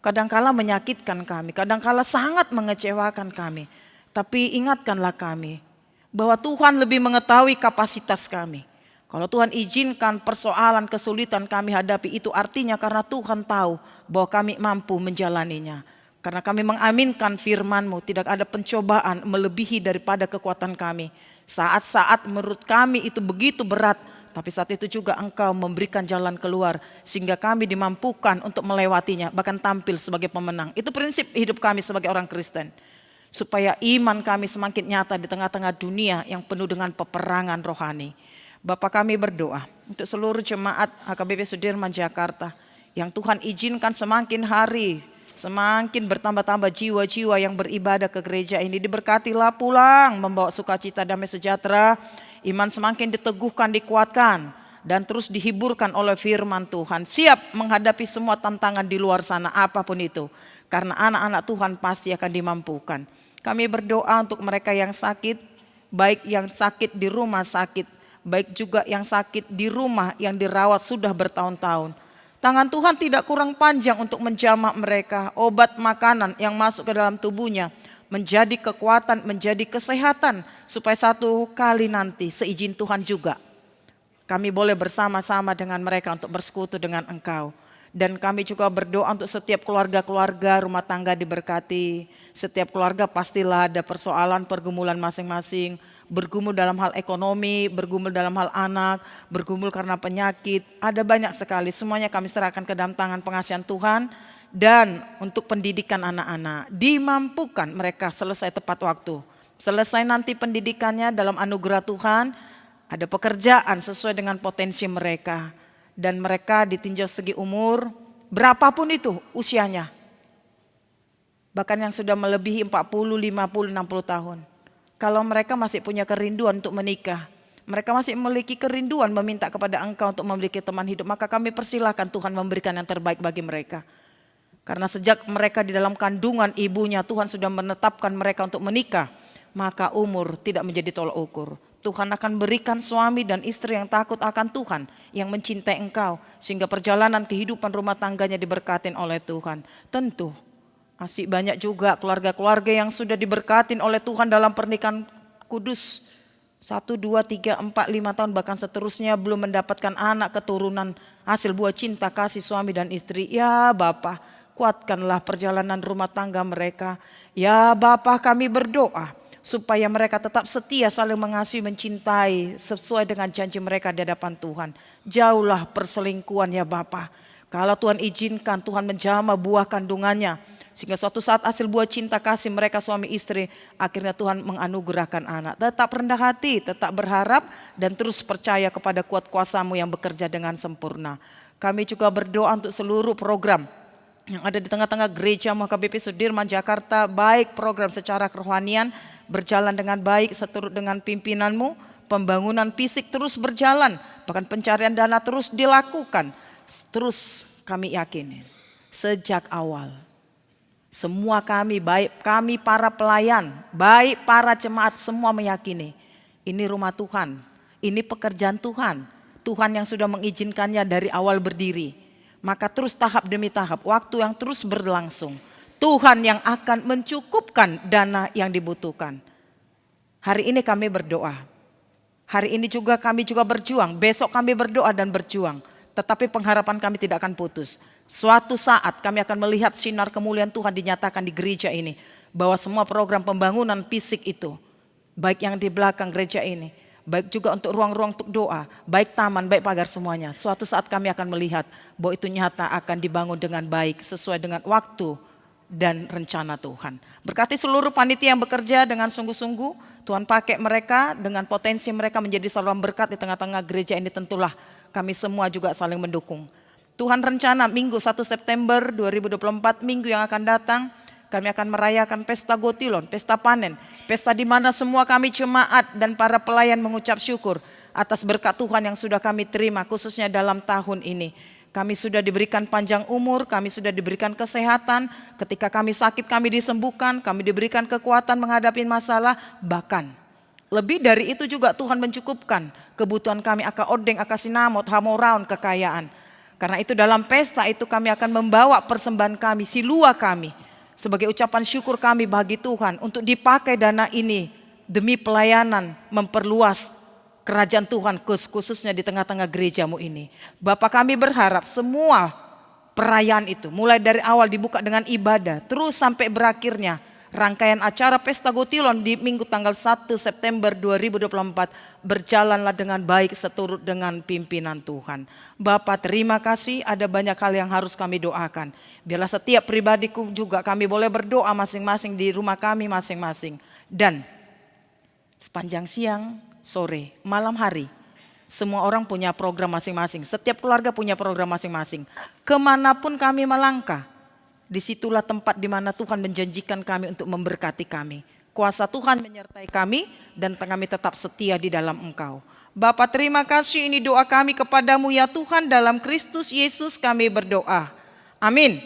Kadangkala menyakitkan kami, kadangkala sangat mengecewakan kami. Tapi ingatkanlah kami bahwa Tuhan lebih mengetahui kapasitas kami. Kalau Tuhan izinkan persoalan, kesulitan kami hadapi, itu artinya karena Tuhan tahu bahwa kami mampu menjalaninya. Karena kami mengaminkan firman-Mu, tidak ada pencobaan melebihi daripada kekuatan kami. Saat-saat menurut kami itu begitu berat, tapi saat itu juga Engkau memberikan jalan keluar, sehingga kami dimampukan untuk melewatinya, bahkan tampil sebagai pemenang. Itu prinsip hidup kami sebagai orang Kristen. Supaya iman kami semakin nyata di tengah-tengah dunia yang penuh dengan peperangan rohani. Bapa, kami berdoa untuk seluruh jemaat H K B P Sudirman Jakarta. yang Tuhan izinkan semakin hari, semakin bertambah-tambah jiwa-jiwa yang beribadah ke gereja ini. Diberkatilah pulang, membawa sukacita, damai sejahtera, iman semakin diteguhkan, dikuatkan, dan terus dihiburkan oleh firman Tuhan. Siap menghadapi semua tantangan di luar sana, apapun itu. Karena anak-anak Tuhan pasti akan dimampukan. Kami berdoa untuk mereka yang sakit, baik yang sakit di rumah sakit, baik juga yang sakit di rumah yang dirawat sudah bertahun-tahun. Tangan Tuhan tidak kurang panjang untuk menjamah mereka. Obat makanan yang masuk ke dalam tubuhnya menjadi kekuatan, menjadi kesehatan, supaya satu kali nanti, seizin Tuhan juga, kami boleh bersama-sama dengan mereka untuk bersekutu dengan Engkau. Dan kami juga berdoa untuk setiap keluarga-keluarga, rumah tangga diberkati. Setiap keluarga pastilah ada persoalan, pergumulan masing-masing. Bergumul dalam hal ekonomi, bergumul dalam hal anak, bergumul karena penyakit. Ada banyak sekali. Semuanya kami serahkan ke dalam tangan pengasihan Tuhan. Dan untuk pendidikan anak-anak, dimampukan mereka selesai tepat waktu. Selesai nanti pendidikannya dalam anugerah Tuhan, ada pekerjaan sesuai dengan potensi mereka. Dan mereka ditinjau segi umur, berapapun itu usianya. Bahkan yang sudah melebihi empat puluh, lima puluh, enam puluh tahun. Kalau mereka masih punya kerinduan untuk menikah, mereka masih memiliki kerinduan meminta kepada Engkau untuk memiliki teman hidup, maka kami persilahkan Tuhan memberikan yang terbaik bagi mereka. Karena sejak mereka di dalam kandungan ibunya, Tuhan sudah menetapkan mereka untuk menikah, maka umur tidak menjadi tolok ukur. Tuhan akan berikan suami dan istri yang takut akan Tuhan, yang mencintai Engkau, sehingga perjalanan kehidupan rumah tangganya diberkatin oleh Tuhan. Tentu, masih banyak juga keluarga-keluarga yang sudah diberkatin oleh Tuhan dalam pernikahan kudus. Satu, dua, tiga, empat, lima tahun, bahkan seterusnya, belum mendapatkan anak keturunan hasil buah cinta kasih suami dan istri. Ya Bapa, kuatkanlah perjalanan rumah tangga mereka. Ya Bapa, kami berdoa supaya mereka tetap setia, saling mengasihi, mencintai sesuai dengan janji mereka di hadapan Tuhan. Jauhlah perselingkuhan, ya Bapa. Kalau Tuhan izinkan, Tuhan menjamah buah kandungannya, sehingga suatu saat hasil buah cinta kasih mereka suami istri, akhirnya Tuhan menganugerahkan anak. Tetap rendah hati, tetap berharap, dan terus percaya kepada kuat kuasa-Mu yang bekerja dengan sempurna. Kami juga berdoa untuk seluruh program yang ada di tengah-tengah gereja-Mu H K B P Sudirman, Jakarta, baik program secara kerohanian berjalan dengan baik seturut dengan pimpinan-Mu, pembangunan fisik terus berjalan, bahkan pencarian dana terus dilakukan. Terus kami yakin, sejak awal, semua kami, baik kami para pelayan, baik para jemaat, semua meyakini, ini rumah Tuhan, ini pekerjaan Tuhan. Tuhan yang sudah mengizinkannya dari awal berdiri. Maka terus tahap demi tahap, waktu yang terus berlangsung. Tuhan yang akan mencukupkan dana yang dibutuhkan. Hari ini kami berdoa. Hari ini juga kami juga berjuang. Besok kami berdoa dan berjuang. Tetapi pengharapan kami tidak akan putus. Suatu saat kami akan melihat sinar kemuliaan Tuhan dinyatakan di gereja ini. Bahwa semua program pembangunan fisik itu, baik yang di belakang gereja ini, baik juga untuk ruang-ruang untuk doa, baik taman, baik pagar, semuanya, suatu saat kami akan melihat bahwa itu nyata akan dibangun dengan baik, sesuai dengan waktu dan rencana Tuhan. Berkati seluruh panitia yang bekerja dengan sungguh-sungguh. Tuhan pakai mereka dengan potensi mereka menjadi saluran berkat di tengah-tengah gereja ini. Tentulah kami semua juga saling mendukung. Tuhan, rencana Minggu satu September dua ribu dua puluh empat, minggu yang akan datang, kami akan merayakan pesta gotilon, pesta panen, pesta di mana semua kami jemaat dan para pelayan mengucap syukur atas berkat Tuhan yang sudah kami terima, khususnya dalam tahun ini. Kami sudah diberikan panjang umur, kami sudah diberikan kesehatan, ketika kami sakit kami disembuhkan, kami diberikan kekuatan menghadapi masalah, bahkan lebih dari itu juga Tuhan mencukupkan kebutuhan kami, angka ondeng, angka sinamot, hamoraon, kekayaan. Karena itu dalam pesta itu kami akan membawa persembahan kami, silua kami, sebagai ucapan syukur kami bagi Tuhan untuk dipakai dana ini demi pelayanan memperluas kerajaan Tuhan, khus-, khususnya di tengah-tengah gereja-Mu ini. Bapa, kami berharap semua perayaan itu, mulai dari awal dibuka dengan ibadah, terus sampai berakhirnya rangkaian acara Pesta Gotilon di Minggu tanggal satu September dua ribu dua puluh empat, berjalanlah dengan baik seturut dengan pimpinan Tuhan. Bapa, terima kasih, ada banyak hal yang harus kami doakan. Biarlah setiap pribadiku juga kami boleh berdoa masing-masing di rumah kami masing-masing. Dan sepanjang siang, sore, malam hari, Semua orang punya program masing-masing. Setiap keluarga punya program masing-masing. Kemanapun kami melangkah, disitulah tempat di mana Tuhan menjanjikan kami untuk memberkati kami. Kuasa Tuhan menyertai kami dan kami tetap setia di dalam Engkau. Bapa, terima kasih, ini doa kami kepada-Mu ya Tuhan, dalam Kristus Yesus kami berdoa. Amin.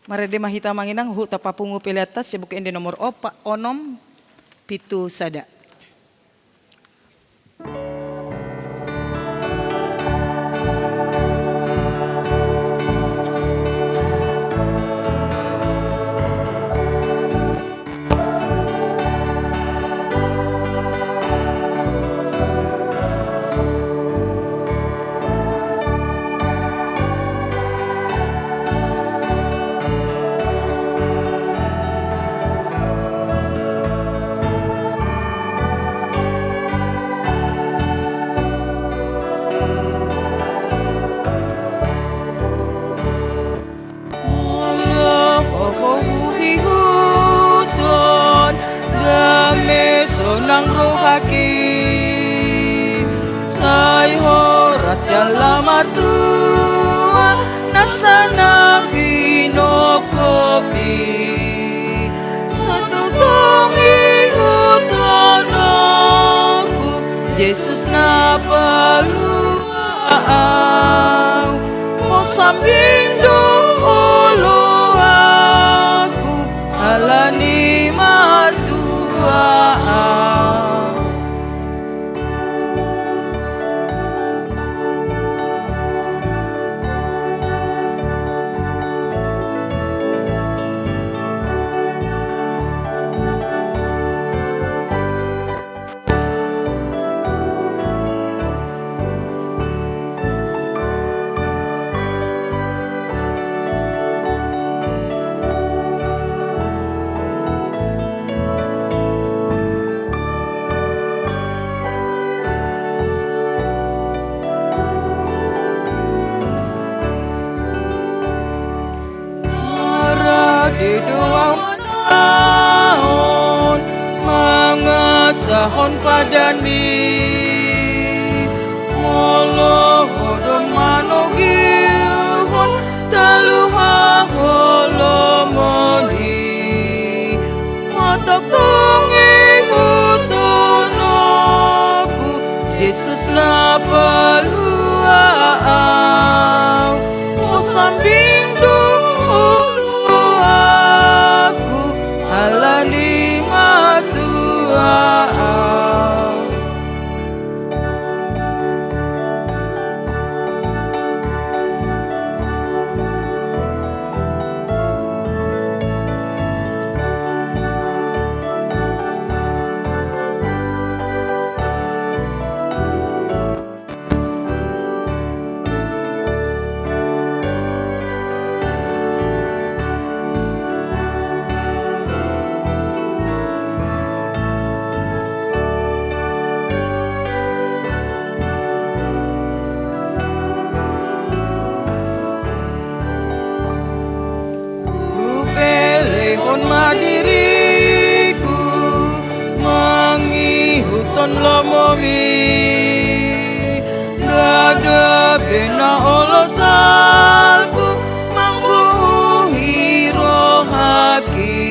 Marende ma hita amang inang, huhut tapapungu pelean ta sian Buku Ende nomor opat, onom, pitu, sada. Molo huihuthon dame sonang rohangki, sai horas jala martua nasa na binongkopi. Sai tongtong ihuthononku Jesus na palua au, hosambing do oloanku ala ni martua au. Rade do ahu manaon mangasahon padanmi, molo Ho do manogihon taluhon holomoni. Hatop tongtong ihuthononku, Jesus na palua au, hosambing do oloanku ala ni martua au. Hupelehon ma diriku mangihuthon lomomi, ndada be na olo salpu manggohi rohangki.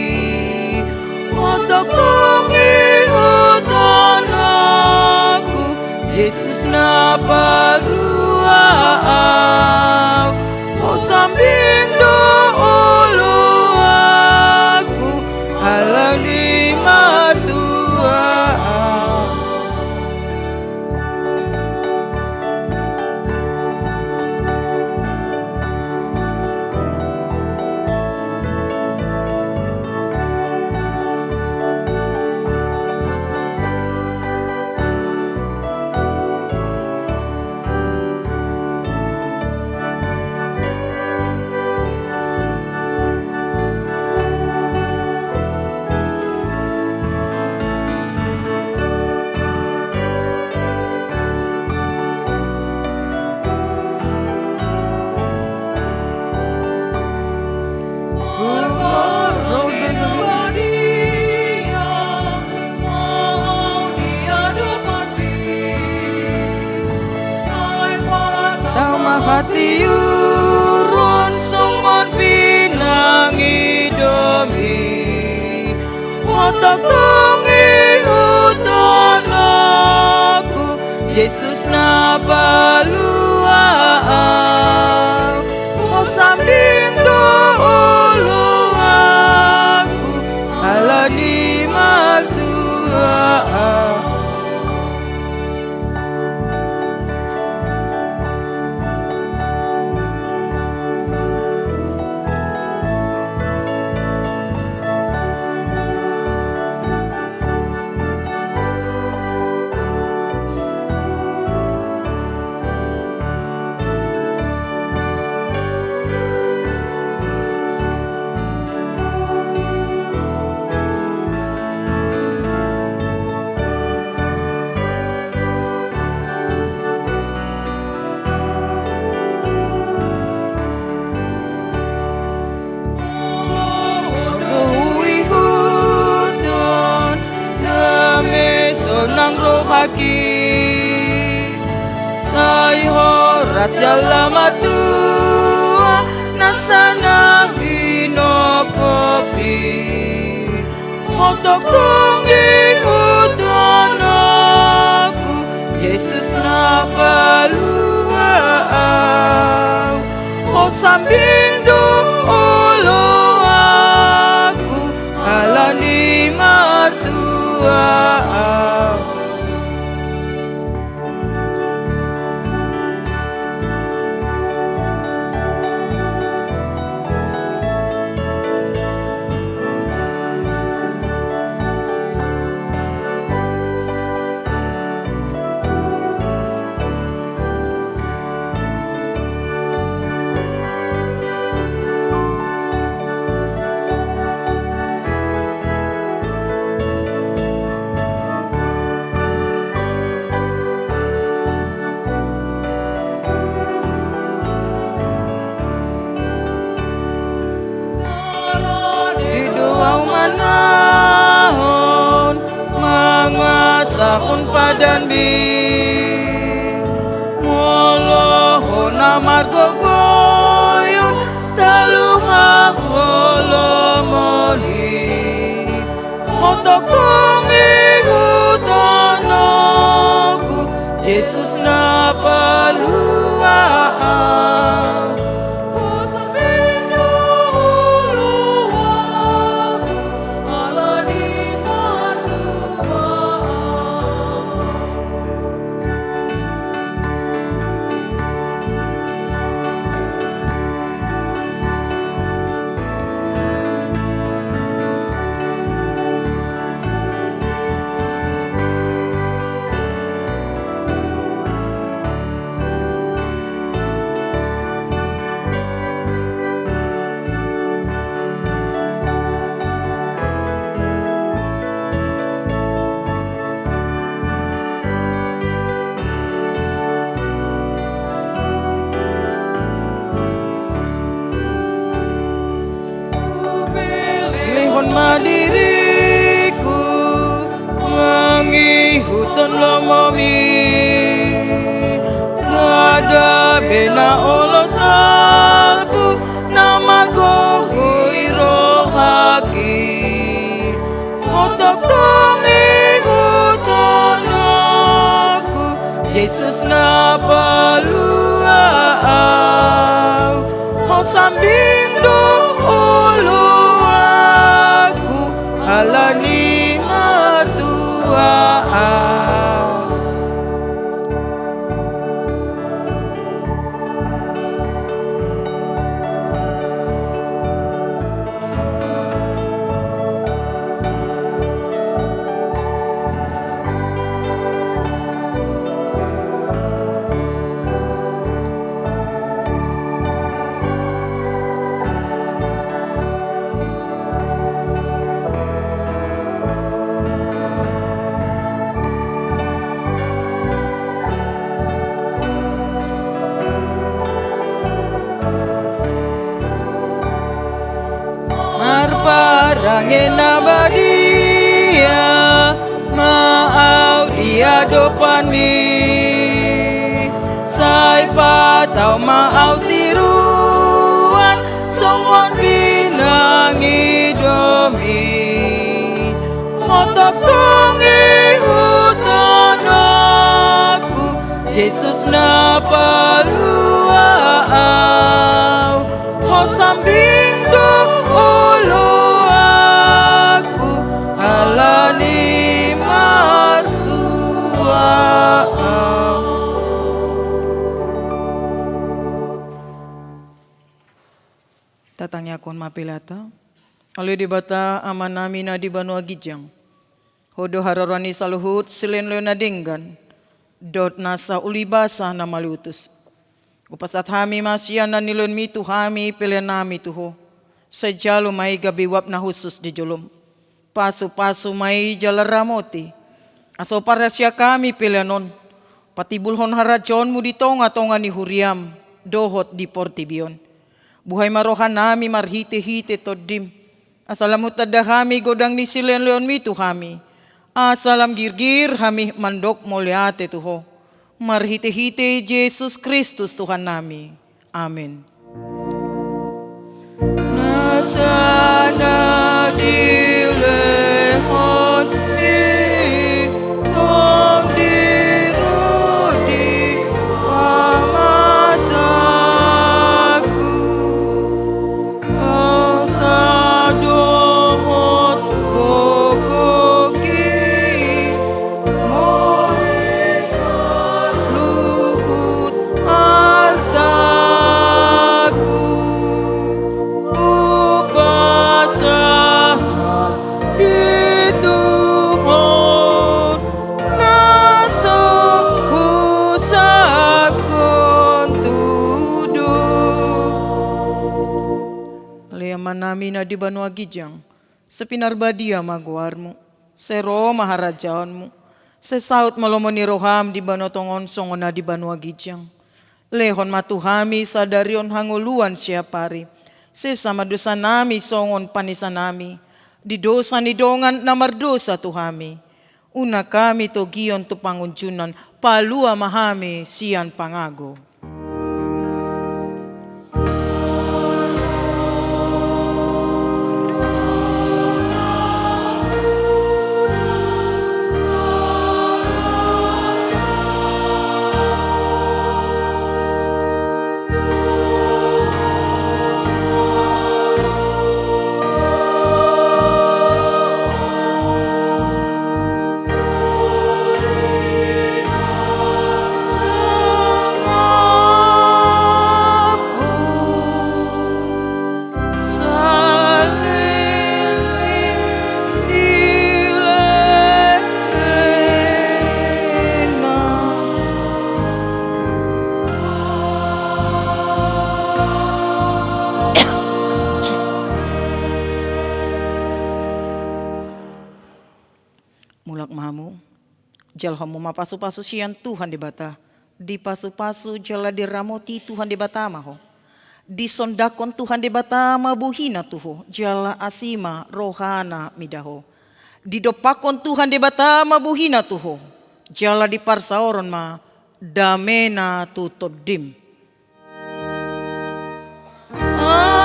Hatop tongtong ihuthononku, Jesus na palua au, hosambing do oloanku ala ni martua au. Iurun songon pinangido-Mi, Ho tongtong ihuthononku, Jesus na palua ahu. Ho sambing do oloanku, ala ni martua ahu. Molo Ho do huihuthon, dame sonang rohangki. Sai horas jala martua nasa na hinongkopmi. Ho tongtong ihuthononku, Jesus na palua ahu. Ho sambing do oloanku, ala ni martua ahu. Rade do ahu manahon, mangasahon padanmi. Molo Ho na margogoion, taluhon holomoni. Ho tongtong ihuthononku, Jesus na palua ahu. Ho sambing do oloanku, ala ni martua ahu. Hupelehon ma diringku mangihuthon lomomi. Ndada be na olo salpu na margogo i rohangki. Ho tongtong ihuthononku, Jesus na palua ahu. Ho sambing do oloanku, ala ni martua ahu. Marparange na badia ma ahu di adopanmi. Sai pat Tau ma au tiruan songon binangi domi. Motop tongi hutononku, Jesus na palua au. Ho sambing do oloanku, alani martua au. Tatangiangkon ma peleanta. Ale Debata Amanami na di banua ginjang, Ho do haroro ni saluhut silehonlehon na denggan dohot nasa ulibasa na malutus. Hupasahat hami ma sian na nilehonmi tu hami peleannami tu Ho. Sai jalo ma i gabe uap na hushus di jolom. Pasupasu ma i jala ramoti, asa huparhasiat hami pelean on patimbulhon harajaonmu di tongatonga ni huriam dohot di portibi on. Buhai ma rohanami marhitehite Tondim, asa lam hutanda hami godang ni silehonlehonmi tu hami, asa lam girgir hami mandok mauliate tu Ho. Marhitehite Jesus Kristus Tuhannami. Amen. Nasa na dilehonmi, Tondim, di pamatangku. Asa dohot gogoki, mauliate saluhut artaku. Hupasahat di Tuhan na so husangkon tudo. Ale Amanami na di banua ginjang, sai pinarbadia ma goarmu, sai ro ma harajaonmu, sai saut ma lomo ni roham di banua tonga on songon na di banua ginjang. Lehon ma tu hami sadari on hangoluan siapari. Sesa ma dosanami songon panesanami di dosa ni dongan na mardosa tu hami. Unang hami togihon tu pangunjunan, palua ma hami sian pangago. Mulak ma hamu. Jalo hamu ma pasupasu sian Tuhan Debata. Dipasupasu jala diramoti Tuhan Debata ma ho. Disondangkon Tuhan Debata ma bohina tu ho, jala asi ma rohana mida ho. Didompakkon Tuhan Debata ma bohina tu ho, jala diparsaoron ma damena tu tondim. Amen.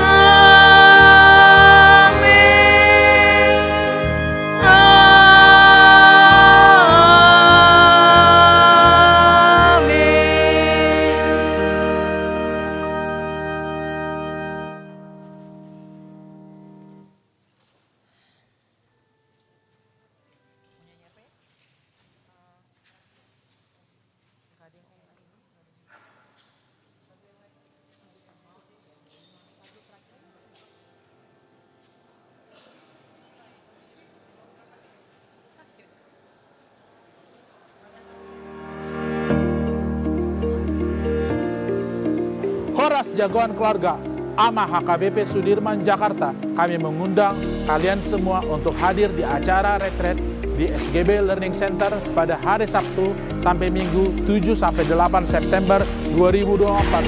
Amen. Amen. Horas jagoan keluarga, Ama H K B P Sudirman, Jakarta, kami mengundang kalian semua untuk hadir di acara retret di S G B Learning Center pada hari Sabtu sampai Minggu, tujuh sampai delapan September dua ribu dua puluh empat.